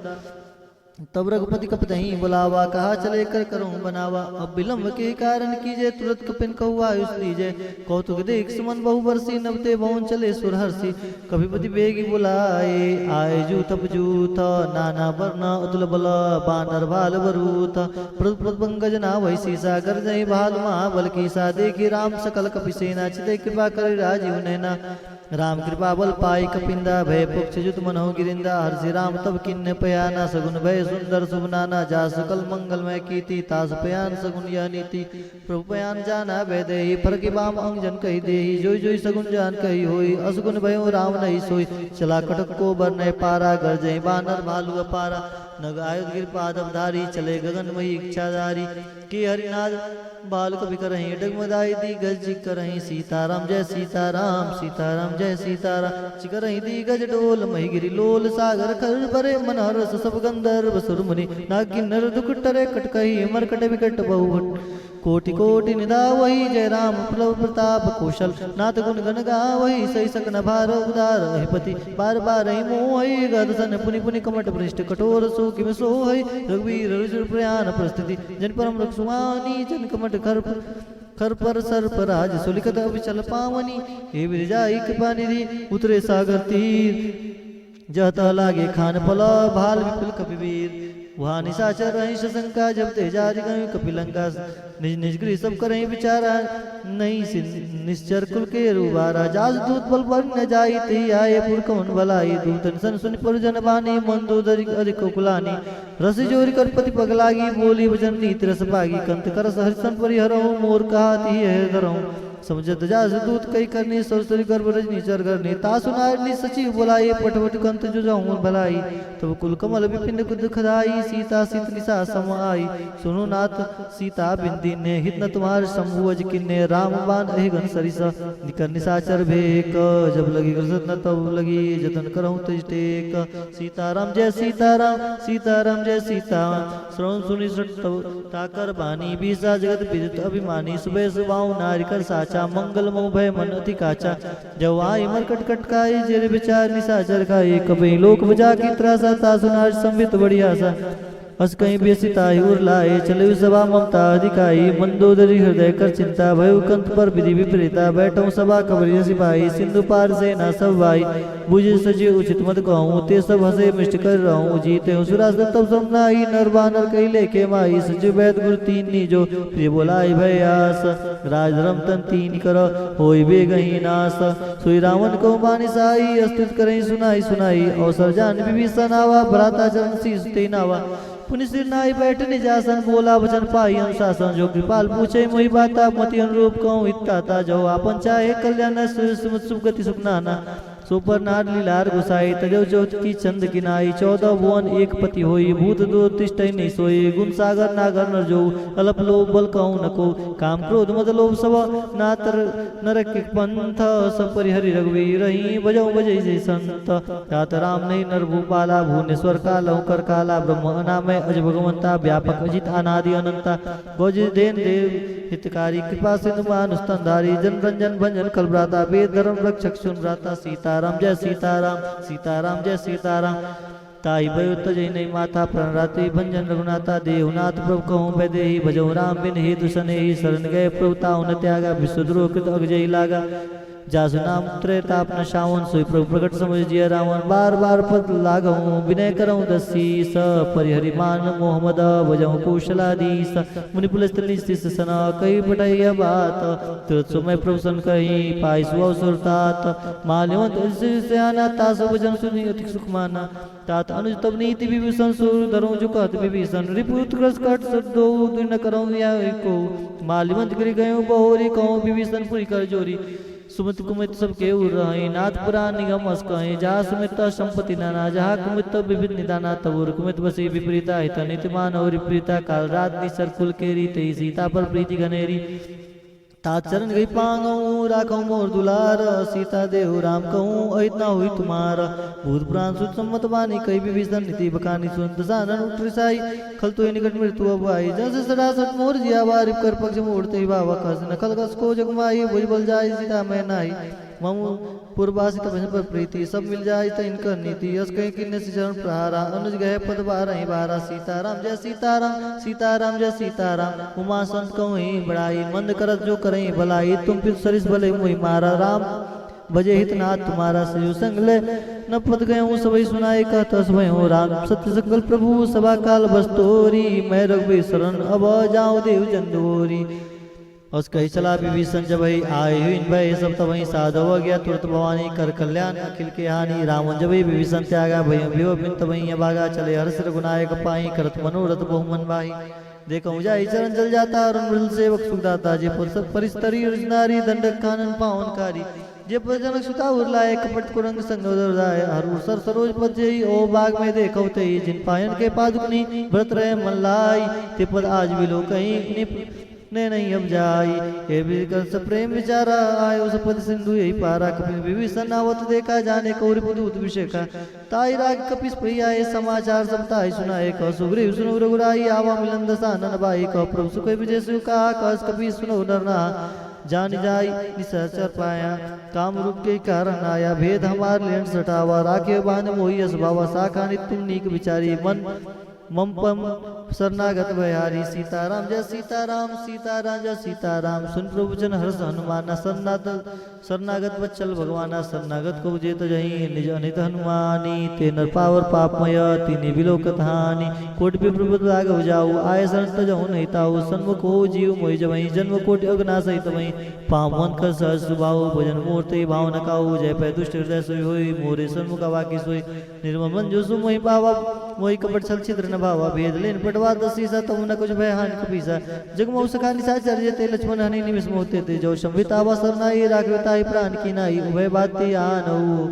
तब रघुपति कपि तहीं बुलावा, कहा चले कर करहु बनावा। अब विलंब केहि कारण कीजे, तुरत कपिन कहु आयुष दीजे। कौतुक देख सुमन बहु बरसी, नव ते भवन चले सुर हरषि। कपिपति बेगि बुलाए, आए जूथ अप जूथ। नाना बरन अतुल बल, बानर भाल बरूथ। प्रभु प्रभु पंकज नावहि सीसा, गरजहि भालु महाबल कीसा। देखि राम सकल कपि सेना, चितहि कृपा करि राजीव नैना। राम कृपा बल पाइ कपिंदा, भय पक्ष जुत मनहु गिरिंदा। हरषि राम तब कीन्ह पयाना, सगुन भए सुंदर सुभ नाना। जासु सकल मंगलमय कीति, तासु पयान सगुन यह नीति। प्रभु पयान जाना वैदेही, फरकि बाम अंग जन कहि देही। जोइ जोइ सगुन जान कहि होई, असगुन भयो राम नहीं सोई। चला कटक को बर नय पारा, गरजहि बानर भालु अपारा। नग आयुध गिर पाद अवधारी, चले गगन मही इच्छाधारी। के हरिनाद भालु कपि करहीं, डगमगाई दिग्गज करहीं। सीताराम जय सीताराम, सीताराम जय सीताराम। चिकरहीं दिग्गज डोल मही गिरि लोल, सागर खर भरे मन हरष। सब गंधर्व सुर मुनि नाग किन्नर दुख टरे, कटकही मरकट विकट बहु भट। कोटि कोटि निदा वही, जय राम प्रभु प्रताप कौशल। नाथ गुन गन गावही, सहि सकन भार उदार अहिपति। बार बार ही मोहई, गद सन पुनि पुनि कमट पृष्ठ कठोर। सो किम सोहई रघुवीर रुचिर प्रयान प्रस्तुति। जन परम रघु सुहावनी, जन कमट खर खर पर सर्प राज सुलिखत अविचल पावनी। हे विरजाई कृपा निधि उतरे सागर तीर, जहत लागे खान पल भाल विपुल कपि वीर। वहाँ निशाचर रही सशंका, जब ते जारि गए कपि लंका। निज निज गृह सब करहीं विचारा, नहीं सि निश्चर कुल केर उबारा। जासु दूत बल पर न जाई, तेहि आए पुर कवन भलाई। दूतन सन सुनि प्रभु जन बानी, मन दूत अधिक अधिक कुलानी। रस जोरि कर पति पग लागी, बोली वचन नीति रस पागी। कंत करस हरि सन परिहरहु, मोर कहा तिहि हृदय धरहु। समझत जासु दूत कहि करनी, सरसरि गर्भ रजनी चर करनी। तासु नारि निज सचिव बुलाए, पट पट कंत जो जाहु भलाई। तब कुल कमल विपिन दुखदाई, सीता सीत निशा सम आई। सुनु नाथ सीता बिनती किन्ने हित न तुम्हार शंभु अज किन्ने, राम बाण अहि घन सरिस, निकर निशाचर भेक। जब लगी ग्रसत न तब लगी, जतन करहु तज टेक। सीताराम जय सीताराम, सीताराम जय सीताराम। श्रवण सुनि सृष्ट तब ताकर बानी, बीसा जगत विदित अभिमानी। सुबह सुभाव नारिकर साचा, मंगल मोह भय मन अति काचा। जब आई मरकट कटकाई, जेर विचार निशाचर खाई। कबहि लोक बजा की त्रासा, तासु नाश संवित बड़ी आसा। अस कहीं बेसी ताहि उर लाए, चले सभा ममता अधिकाई। मंदोदरी हृदय कर चिंता, भयउ कंत पर विधि विपरीता। बैठउ सभा कबरि सिपाही, सिंधु पार सेना सब भाई। बुझि सचिव उचित मत कहूँ, ते सब हँसे मिष्ट कर रहूँ। जीतेउ सुरासुर तब सम नाई, नर बानर कहि लेखे माई। सचिव बैद गुर तीन नी जो, प्रिय बोलाइ भय आस। राजधर्म तन तीन कर, होई बेगही नास। सोई रावण कहु मानिस आई, अस तुज करहिं सुनाई सुनाई। अवसर जान विभीषण आवा, भ्राता चरण शीश तेहि नावा। पुनि सिर नाई बैठ निजासन, बोला वचन पाई अनुशासन। जो कृपाल पूछे मोहि बाता, मति अनुरूप कहूँ हित कहता। जो आपन चाहे कल्याण, सु-, सुमति सुगति सुख नाना। सो पर नार लीलार गोसाई, तजउ चौथ की चंद किनाई। चौदह भुवन एक पति होई, भूत दो तिष्ठइ नहीं सोई। गुण सागर नागर नर जो, अलप लोभ बल कहूँ न को। काम क्रोध मद लोभ सब, नातर नरक पंथ। सब परिहरि रघुवीर ही, भजउ भजइ जय संत। तात राम नहीं नर भूपाला, भुवनेश्वर कालउ कर काला। ब्रह्म अनामय अज भगवंता, व्यापक अजित अनादि अनंता। गज देन देव हितकारी, कृपा सिंधु मानुष तन धारी। जन रंजन भंजन खल भ्राता, वेद धर्म रक्षक सुन भ्राता। सीताराम जय सीताराम, सीताराम जय सीताराम। ताहि भयो तजहि नहीं माथा, प्राण राति भंजन रघुनाथा। देहु नाथ प्रभु कहूँ वैदेही, भजउ राम बिन हेतु सनेही। शरण गए प्रभु ताहु न त्यागा, विश्व द्रोह कृत अगजइ लागा। जासु नाम त्रय ताप नसावन, सोई प्रभु प्रगट समुझ जिय रावण। बार बार पद लागहु विनय करहु दस शीस, परिहरि मान मोह मद भजहु कौशलाधीश। मुनि पुलस्त निज शिष्य सन कहि पठइह बात, तुरत समय प्रभु सन कहि पाइ सुअवसर तात। माल्यवंत यशस्वी सेना, तासु वचन सुनि अति सुख माना। तात अनुज तब नीति विभीषण, सुर धरहु जो कहत विभीषण। रिपु उत्कर्ष कट सट दोउ, दुइ न करहु यह को। माल्यवंत गृह गयो बहोरी, कहूँ विभीषण पुनि कर जोरी। सुमित कुमित सब केहू रहइ, नाथ पुरान निगम अस कहइ। जहाँ सुमित संपत्ति नाना, जहाँ कुमित विविध निदाना। तब उर कुमित बसी विपरीता, हित नीति मानव विपरीता। काल रात निसर कुल केरी, तेहि सीता पर प्रीति घनेरी। तात चरण गई पाँगहु, राखहु मोर दुलार। सीता देहु राम कहूँ, अहित न होई तुम्हार। भूत पुरान सुत सम्मत बानी, कहि विभीषण नीति बखानी। सुन दसानन उठ रिसाई, खल तोहि निकट मृत्यु अब आई। जस सदा सत मोर जिया, बारि कर पक्ष मोर तहि भावा। कहस न खल कस को जग माही, भुज बल जाय सीता महि नाहि। मम पुरवासित भजन पर प्रीति, सब मिल जाय तहि इनकर नीति। अस कहि किन्ने सिचरण प्रहारा, अनुज गहे पद बारहि बारा। सीताराम जय सीताराम, सीताराम जय सीताराम। उमा संत कहूँ ही बड़ाई, मंद करत जो करहिं भलाई। तुम पितु सरिस भले मोहि मारा, राम भजे हित नाथ तुम्हारा। सजो संग ले न पद गयहु, सबहि सुनाए कहत अस भयहु। राम सत्य संकल्प प्रभु सभा काल बस तोरी, मैं रघुबीर सरन अब जाउँ देव जन द्वोरी। अस कहि चला विभीषण जबहि, आए हुइन भए सब तबहि साधव आज्ञा। तुरत भवानी कर कल्याण अखिल के हानि। रावण जबहि विभीषण त्यागा, भयउ बिन तबहि अभागा। चले हर्ष रघुनायक पाहि, करत मनोरथ बहु मन बाहि। देखहु जाहि चरण जल जाता, अरुण मृदुल सेवक सुखदाता। जे पद सब परिस्तरी रज नारी, दंडक कानन पावन कारी। जे पद जनक सुता उर लाए, कपट कुरंग संग उदर जाए। हर उर सर सरोज पद जेहि, ओ बाग में देखउ तेहि। जिन पायन के पादुक नी, भरत रहे मन लाई। ते पद आज बिलोकहिं, निप ने नहीं अब जाई। हे विकर्ष प्रेम विचारा, आयो सब पद सिंधु यही पारा। कपि विभीषण आवत देखा, जाने कौ रिपु दूत विशेखा। ताहि राग कपिस पहि आए समाचार, सब ताहि सुनाए। कह सुग्रीव सुनउ रघुराई, आवा मिलन दसानन बाई। कह प्रभु सुख विजय शिव कहा, कह कपि सुनउ नर नहा। जानि जाइ निशाचर पाया, काम रूप के कारण आया। भेद हमार लेन सटावा, राखे बांध मोहि अस भावा। साखानि तुम नीक विचारी, मन मम पम शरणागत भय हारी। सीताराम जय सीताराम, सीताराम जय सीताराम। सुन प्रभु जन हर्ष हनुमाना, शरणागत शरणागत वत्सल भगवाना। शरणागत को जे तजहि निज अनित हनुमानी, ते नर पावर पापमय तिन्हि बिलोकत हानि। कोटि विप्र पद लाग जाऊ, आए शरण तजहु नहीं ताऊ। सन्मुख हो जीव मोहि जबहि, जन्म कोटि अघ नासहि तबहि। पावन कर सहज सुभाऊ, भजन मोर ते भाव न काऊ। जय पै दुष्ट हृदय सोई होई, मोरे सन्मुख अबाकी सोई। निर्मल मन जो सु मोहि पावा, मोहि कपट छल छिद्र न भावा। भेद लेन पटवा दस सीसा, तब न कुछ भय हानि कपीसा। जग मोह सखा निशाचर जेते, लक्ष्मण हनि निमिष मोहि तेते। जो संभित आवा सरनाई, राखवे ताहि प्रान की नाई। उभय बात ते आन हो,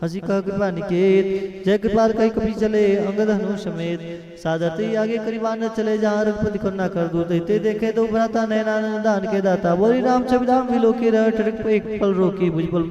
हँसी कह कृपा निकेत, जय कृपाल कहि कपि चले, अंगद हनु समेत। सादर ते आगे करि बानर चले, जहाँ रघुपति करुणा कर दूत। ते देखे दो भ्राता, नयनानंद दान के दाता। बोली राम छवि राम विलोकी रह, ठठक एक पल रोकी। भुज पल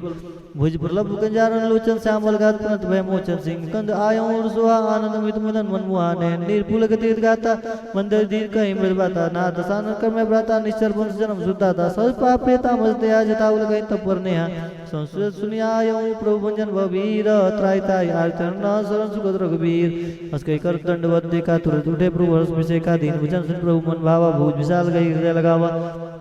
भुज प्रलभ कंजारन लोचन, श्यामल गात पुनत भय मोचन। सिंह कंद आयो उर सोहा, आनंद अमित मदन मन मोहा। नयन नीर पुलक तीर्थ गाता, मंदर धीर कहीं मृद बाता। नाथ दशानन कर में भ्राता, निश्चर वंश जन्म सुदाता। सब पाप प्रेता मज दया, जतावल गई तब पर नेहा। संस्कृत सुनिया आयो प्रभु भंजन भव वीर, त्राहि ताहि आर्ति हरन, शरण सुगत रघुबीर। हँस कहि कर दंडवत देखा, तुरत उठे प्रभु हर्ष विशेखा। दीन वचन सुनि प्रभु मन भावा, भुज विशाल गही हृदय लगावा।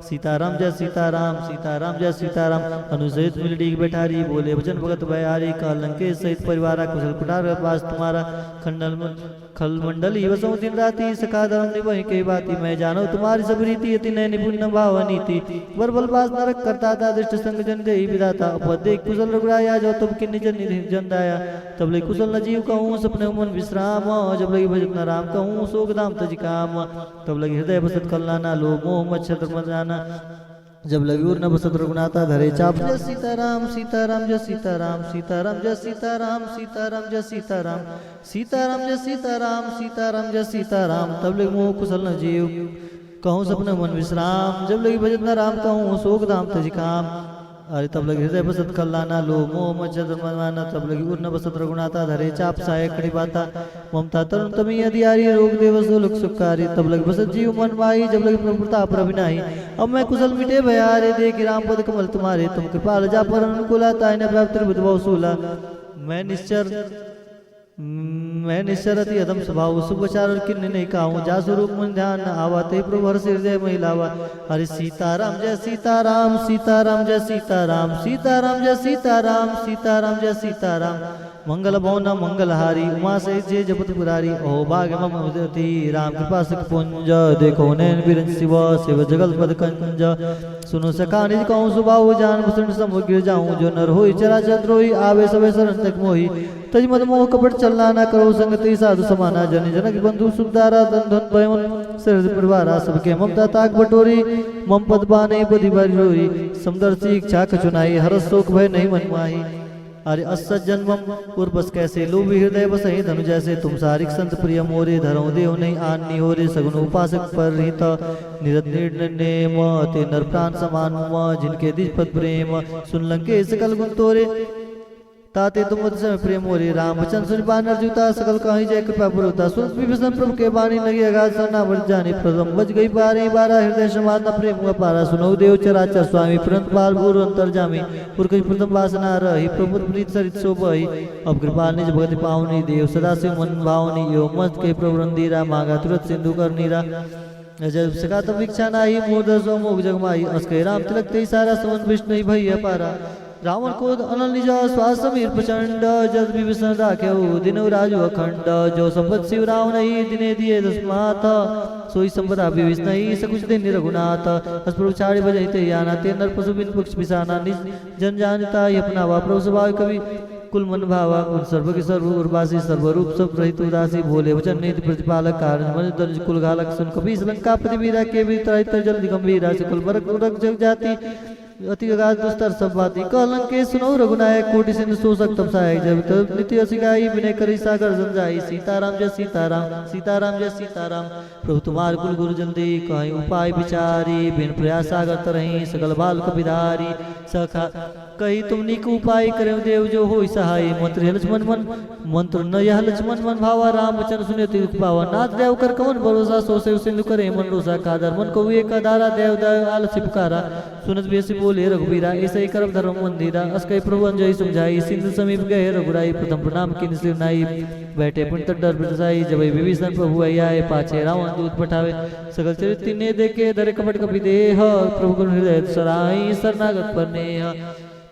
सीताराम जय सीताराम, सीताराम जय सीताराम। हनुसहित मिलि डीग बैठारी, बोले वचन भगत भयहारी। कहलंकेश सहित परिवारा, कुशल कुठार पास तुम्हारा। खंडल म-, खल मंडली वसौ दिन राती, सखा धर्म निबहि कहि बाती। मैं जानौ तुम्हारी सब रीति, अति नय निपुण न भाव नीति। वर बल पास नरक करता था, दुष्ट संग जन देहि विधाता। उपदेख कुशल रघुराया, जो तुम किन्नी जन निधि जन दाया। तब लगी कुशल न जीव कहूँ, सपने मन विश्राम। जब लगी भजत न राम कहूँ, सोक धाम तजि काम। तब लगी हृदय बसत खल नाना, लोभ मोह मच्छर मद जाना। जब लगी उर न बसत रघुनाथा, धरे चाप। जय सीताराम, सीताराम जय सीताराम, सीताराम जय सीताराम, सीताराम जय सीताराम, सीताराम जय सीताराम, सीताराम जय सीताराम। तब लगी मोह कुशल न जीव कहूँ, सपने मन विश्राम। जब लगी भजत न राम कहूँ, सोक धाम तजि काम। अरे तब लगी हृदय बसत खल नाना, लोभ मोह मच्छर मद माना। तब लगी उर न बसत रघुनाथा, धरे चाप सहाय कठि बाता। ममता तरुण तमी अधियारी, रोग देव सो लुक सुखकारी। तब लगी बसत जीव मन माही, जब लगी प्रभु प्रताप रवि नाही। अब मैं कुशल मिटे भय हारे, देखि राम पद कमल तुम्हारे। तुम कृपाल जा पर अनुकूला, ताहि न व्याप त्रिभुज बहु सूला। मैं निश्चर, मैं निश्चर अति अधम स्वभाव, सुख विचार और किन्नी नहीं काहूँ। जा स्वरूप मन ध्यान न आवा, ते प्रभु हर्ष हृदय महि लावा। हरि सीताराम जय सीताराम, सीताराम जय सीताराम, सीताराम जय सीताराम, सीताराम जय सीताराम। मंगल भवन मंगलहारी, उमा सहित जे जपत पुरारी। अहो भाग्य मम अति राम कृपा सिख पुंज, देखो नयन बिरंज शिव, सेव जगत पद कंज। सुनो सखा निज कहूँ सुभाऊ, जान भूषण समुद्र जाऊँ। जो नर होई चराचर द्रोही, आवे सबै शरण तक मोही। तज मद मोह कपट छल नाना, करो संगति साधु समाना। जन जनक बंधु सुखदारा, धन धन भयवन सहृद परिवारा। सबके ममता ताक बटोरी, मम पद बाने बधि बारी रोरी। समदर्शी इच्छा कछु नाही, हरष शोक भय नहीं मन माही। अरे अस सज्जन मम उर बस कैसे, लोभी हृदय बसहि धनु जैसे। तुम सारिक संत प्रिय मोरे, धरहु देहु नहीं आन निहोरे। सगुन उपासक पर रहित निरत निर्णय नेम, ते नर प्राण समान मम, जिनके द्विज पद प्रेम। सुन लंकेश सकल गुण तोरे, ताते तुम अति समय प्रेम मोरे। राम वचन सुनि बानर जूता, सकल कहि जय कृपा पुरता। सुनत विभीषण प्रभु के बानी, लगी अगाध सरना बरत जानी। प्रथम बज गई बारह बारा, हृदय समात न प्रेम हुआ पारा। सुनहु देव चराचर स्वामी, प्रणत बाल भूर अंतर्जामी। पुरखज प्रथम वासना रही, प्रभु प्रीत सरित सो बही। अब कृपा निज भगति पावनी, देव सदा शिव मन भावनी। यो मत के प्रभु रंधीरा, मागा तुरत सिंधु कर नीरा। जब सका तब इच्छा नाही, मोर दस मोग जग माही। अस कहि राम तिलक तेहि सारा, समन विष्णु भई अपारा। रावण क्रोध अनल निज, श्वास समीर प्रचंड। जस विभीषण राखेउ, दीन्हु राजु अखंड। जो संपत शिव रावनहि, दीन्हे दिए दस माथ। सोई संपदा विभीषणहि, सकुच दीन्ह रघुनाथ। अस प्रभु छाड़ि भजहि तेहि आना, ते नर पशु बिन पक्षी बिसाना। निज जन जानि ताहि अपनावा, प्रभु स्वभाव कवि कुल मन भावा। गुण सर्व के सर्व उर्वासी, सर्व रूप सब रहित उदासी। बोले वचन नीति प्रतिपालक, कारण मन दनुज कुल घालक। सुन कपीस लंकापति वीरा, के वीर त्राहि तर जल गंभीरा। सकुल मरक रक जग जाति, अति अगाध दुस्तर सब बाति। कह लंकेश सुनहु रघुनायक, कोटि सिंधु सोसक तप सहायक। जब तब नित्य असिगाई, विनय करी सागर जन जाई। सीताराम जय सीताराम, सीताराम जय सीताराम। प्रभु तुम्हार कुल गुरु जल्दी, कहीं उपाय विचारी। बिन प्रयास सागर तरही, सकल बाल कपिधारी। सखा कही तुम नीक उपाय, करेउ देव जो होई सहाय। मंत्र यह लक्ष्मण मन, मंत्र न यह लक्ष्मण मन भावा। राम वचन सुने तिलक पावा। नाथ देव कर कवन भरोसा, सो सेव सिंधु करे मन रोसा। कादर मन को एक धारा, देव देव आलस पुकारा। सुनत बेसी बोले रघुबीरा, ऐसे ही करब धर्म मंदिरा। अस कहि प्रभु अंजलि समझाई, सिंधु समीप गए रघुराई। प्रथम प्रणाम कीन्ह सिर नाई, बैठे पुनि तट डर बिरसाई। जब विभीषण प्रभु आई आए, पाछे रावण दूत पठावे। सकल चरित तिन्हे देखे, धरे कपट कपि देह। प्रभु गुण हृदय सराई, शरणागत पर नेह।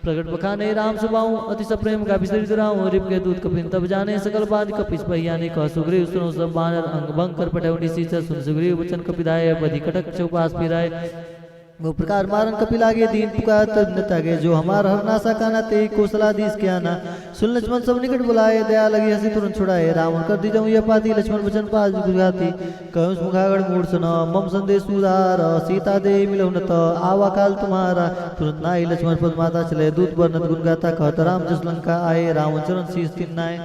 प्रगट बखाने राम सुभाऊ, अति सप्रेम गाबि सरित राऊ। रिप गए दूत कपिन तब जाने, सकल बात कपिस बहियाने। कह सुग्रीव सुनो सब बानर, अंग भंग कर पठेउ निसीचर। सुन सुग्रीव वचन कपिधाए, बधि कटक चौपास फिराए। वो प्रकार मारन कपि लागे, दीन पुकार तब न तागे। जो हमार हर नासा काना, तेहि कौसलाधीस के आना। सुन लक्ष्मण सब निकट बुलाए, दया लगी हँसी तुरंत छुड़ाए। रावण कर दी जब यह पाती, लक्ष्मण वचन पास गुजराती। कहूँ मुखागण मूढ़ सुन, मम संदेश उदार। सीता देहि मिलहु न त, आवा काल तुम्हारा। तुरंत नाहि लक्ष्मण पद माता, चले दूत बरनत गुण गाथा। कहत राम जस लंका आए, रावण चरण शीश तिन्नाए।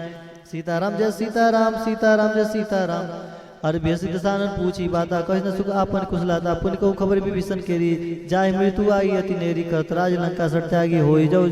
सीताराम जय सीताराम, सीताराम जय सीताराम। अरे बेसी दसानन पूछी बाता, कहि न सुख आपन कुशलाता। पुनि कहु खबर विभीषण केरी, जाहि मृत्यु आई अति नेरी। कहत राज लंका सट त्यागी, होई जउ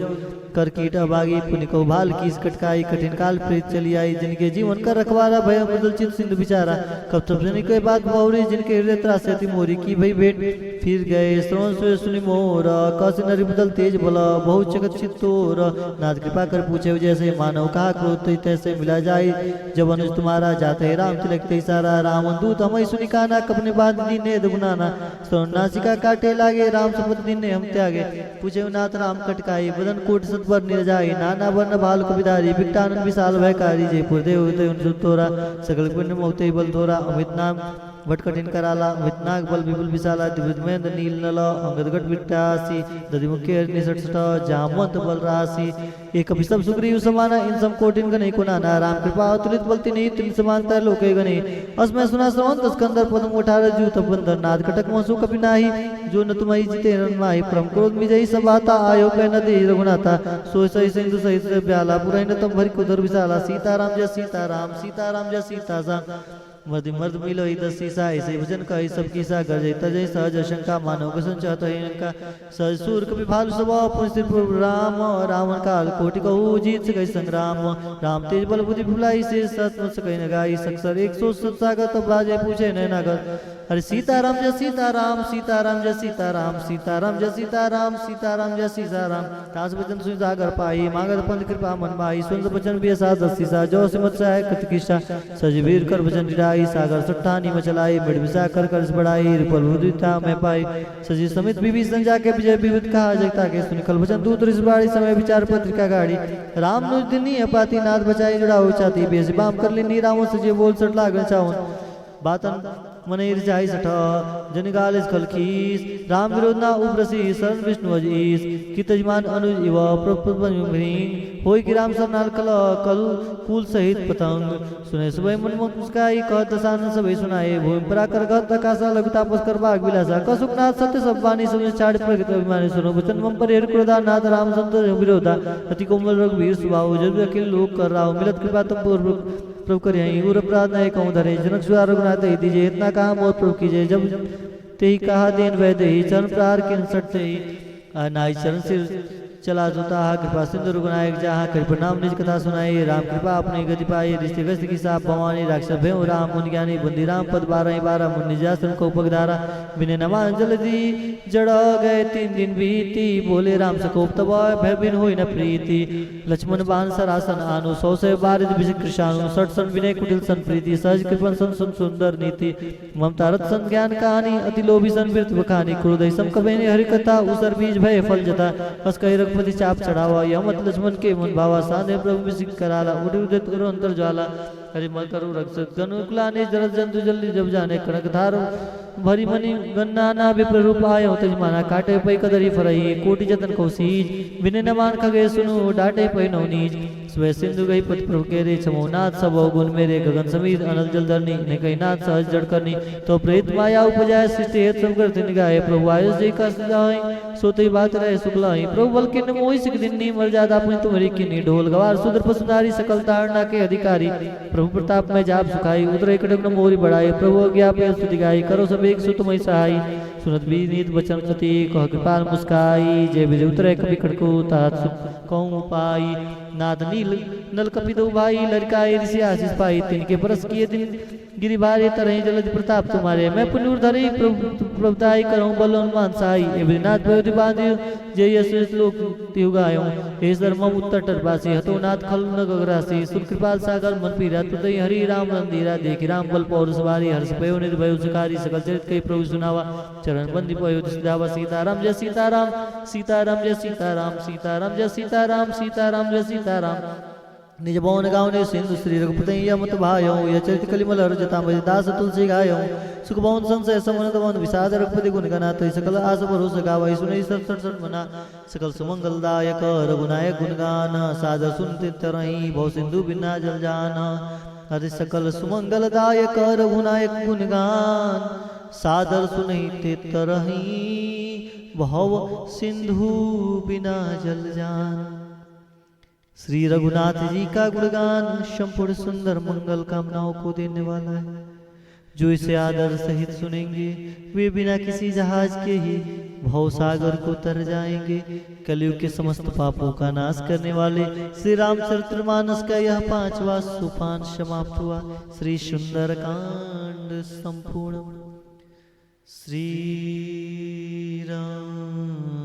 कर कीट अभागी। पुनि कहु भाल कीस कटकाई, कठिन काल प्रीत चली आई। जिनके जीवन कर रखवारा, भय मुदल चित सिंधु बिचारा। कब सब जनी कोई बात बहुरी, जिनके हृदय त्रासे अति मोरी। की भई भेंट फिर गए श्रवण सुय सुनि मोर। कस नरि मुदल तेज बल, बहुत जगत चित तोर। नाथ कृपा कर पूछे जैसे, मानव कहा क्रोध तैसे मिला जाई। जब अनुज तुम्हारा जाते राम तिलक तैसारा। रावण दूत हमहि सुनि काना, कपने बांध दीन्हे दगुनाना। श्रवण नासिका काटे लागे, राम शपथ दीन्हे हम त्यागे। पूछे नाथ राम कटकाई, बदन कोटि शत बर निरजाई। नाना वर्ण भाल कपिधारी, बिकटानन विशाल भयकारी। जयपुर देव तय उन सुत तोरा, सकल पुण्य मोक्ष बल तोरा। अमित नाम भट कठिन कराला, अमित नाग बल विपुल विशाला। द्विविध महेंद्र नील नल, अंगद गट विटासी। दधि मुख केर निसट सट, जामवंत बल रासी। एक कपि सब सुग्रीव समाना, इन सम कोटिन गने को नाना। राम कृपा अतुलित बल तिन्ही, तिन समान तैं लोके गने। अस मय सुना श्रवण तस कंदर, पद्म अठारह जूथ बंदर। नाथ कटक महसु कपि नाही, जो न तुम्हरी जिते रन माही। परम क्रोध मिजहि सब बाता, आयो कह न देहि रघुनाथा। सोय सहि सिंधु सहित ब्याला, पुरहि न तम भरि कुदर विशाला। सीताराम जय सीताराम, सीताराम जय सीता श्याम। मदि मर्द मिलो ही दस सीसा, ऐसे वचन कही सब कीसा। गरजहि तजहि सहज शंका, मानो ग्रसन चहत ही लंका। सहज सूर कपि भालु सब, पुनि सिर पर राम। रावण काल कोटि कहू, जीत सकहि संग्राम। राम तेज बल बुद्धि फुलाई, से सत न सकहि न गाई। सकसर एक सौ सत सागर, तब राजे पूछे नय नागर। अरे सीताराम जय सीताराम, सीताराम जय सीताराम, सीताराम जय सीताराम, सीताराम जय सीताराम। तास वचन सुनि सागर पाई, मागध पंथ कृपा मन माई। सुन वचन बियसा दस सीसा, जो सिमत सहाय कृत किसा। सज वीर कर वचन डिराई, सागर सट्ठानी मचलाई। मृड विसा कर कर बढ़ाई, रिपल बुद्धि था मैं पाई। सजी समेत विभीषण जाके, विजय विविध कहा जगता के। सुनि खल वचन दूत रिस बाड़ी, समय विचार पत्रिका गाड़ी। राम नुज दिनी अपाती, नाथ बचाई जुड़ाओ छाती। बेसी बाम कर लीनी रावण, सजी बोल सट लागन चावन। बातन मनई रिझाई सठ, जनि गालिस खल खीस। राम विरोध ना उपरसी, शरण विष्णु अज ईस। कि तजमान अनुज इव प्रपंच भृंग। होई कि राम सरनाल कल, कल कुल सहित पतंग। सुने सुबह मन मुख मुस्काई, कहत दसानन सबै सुनाए। भूमि पराकर गत अकासा, लघु तापस कर बाग विलासा। कह सुखनाथ सत्य सब बानी, सुनि छाड़ प्रगट अभिमानी। सुनो वचन मम पर हेर क्रोधा, नाथ राम संत विरोधा। अति कोमल रघुवीर सुभाव, जब अखिल लोक कर राव। मिलत कृपा तम पूर्व प्रभु करिहैं, उर अपराध नय कहूँ धरे। जनक सुआ रघुनाथ ही दीजे, इतना कहा मोर प्रभु कीजे। जब तेहि कहा दीन वै देहि, चरण प्रहार किन सट तेहि। आ नाई चरण सिर चला जो ताहा, कृपा सिंधु रघुनायक जहाँ। करि प्रणाम निज कथा सुनाई, राम कृपा अपनी गति पाई। रिश्ते गस्त की साप भवानी, राक्षस भयउ राम मुनि ज्ञानी। बंदी राम पद बारह ही बारह, मुनि निजासन को पगधारा। बिने नमान जलदि जड़ गए तीन दिन बीती, बोले राम सकोप तब भय बिन होई न प्रीति। लक्ष्मण बान सरासन आनु, सौ से बारिद विष कृषाणु। सठ सन विनय कुटिल सन प्रीति, सहज कृपन सन सुन सुंदर नीति। ममता रत सन ज्ञान कहानी, अति लोभी सन बिरत बखानी। क्रोध सम कबे ने हरि कथा, उसर बीज भय फल जथा। अस कहि रघुपति चाप चढ़ावा, यह मत लक्ष्मण के मन भावा। साने प्रभु विसिक कराला, उठि उदित करो अंतर ज्वाला। हरि मल करु रक्षत गनु कुलाने, जरत जंतु जल्दी जब जाने। कनक धार भरी मनि गन्ना ना, विप्र रूप आयो तजमाना। काटे पै कदरी फरही, कोटि जतन को सीज। बिने नमान खगे सुनु, डाटे पै नौ नीज। स्वै सिंधु गई पति प्रभु केरे, छमो नाथ सब अवगुण मेरे। गगन समीर अनल जल धरनी, ने कही नाथ सहज जड़ करनी। तो प्रेत माया उपजाए, सृष्टि हेतु सब ग्रंथ निगाहे। प्रभु आयुष जे कस जाए, सो तही बात रहे सुख लाही। प्रभु बल किन्न मोहि सिख दिन्नी, मर जादा पुनि तुम्हरी किन्नी। ढोल गवार सुंदर पसु नारी, सकल ताड़ना के अधिकारी। प्रभु प्रताप में जाब सुखाई, उतरे कटक न मोरी बढ़ाई। प्रभु आज्ञा पे स्तुति गाई, करो सब एक सु तुम्हरी सहाई। सुनत विनीत वचन सती, कह कृपाल मुस्काई। जे विधि उतरे कपि खटकु, तात सुख कहूँ उपाई। नाथ नील नल कपि दो भाई, लरिकाए ऋषि आशीष पाई। तिनके बरस किए दिन गिरि भारी, तरही जलधि प्रताप तुम्हारे। मैं पुनि उर धरी प्रभु, प्रभुताई, करहु बल हनुमान सहाई। ए विधि नाथ भय बांधि, जे यश लोक तिहु गायो। हे सर मम उत्तर टरबासी, हतो नाथ खल न गगरासी। सुर कृपाल सागर मन पीरा, तुतई हरि राम रंधीरा। देखि राम बल पौरुष भारी, हर्ष भयो निधि भयो सुखारी। सकल चरित कहि प्रभु सुनावा, चरण बंदी पयो तिस धावा। सीताराम जय सीताराम, सीताराम जय सीताराम, सीताराम जय सीताराम, सीताराम जय सीताराम। निज भवन गावने सिंधु श्री रघुपति यमत भायो। यह चरित कलिमल हर जटा मति दास तुलसी गायो। सुख भवन संशय समन दवन विषाद रघुपति गुण गनात। सकल आस भरोस गावै सुनहि सर सर सर मना। सकल सुमंगल दायक रघुनायक गुणगान। सादर सुनते तरही भव सिंधु बिना जल जान। अरे सकल सुमंगल दायक रघुनायक गुणगान। सादर सुनहि ते तरही भव सिंधु बिना जल जान। श्री रघुनाथ जी का गुणगान संपूर्ण सुंदर मंगल कामनाओं को देने वाला है। जो इसे आदर सहित सुनेंगे, वे बिना किसी जहाज के ही भव सागर को तर जाएंगे। कलयुग के समस्त पापों का नाश करने वाले श्री रामचरितमानस का यह पांचवा सोपान समाप्त हुआ। श्री सुंदरकांड संपूर्ण। श्री राम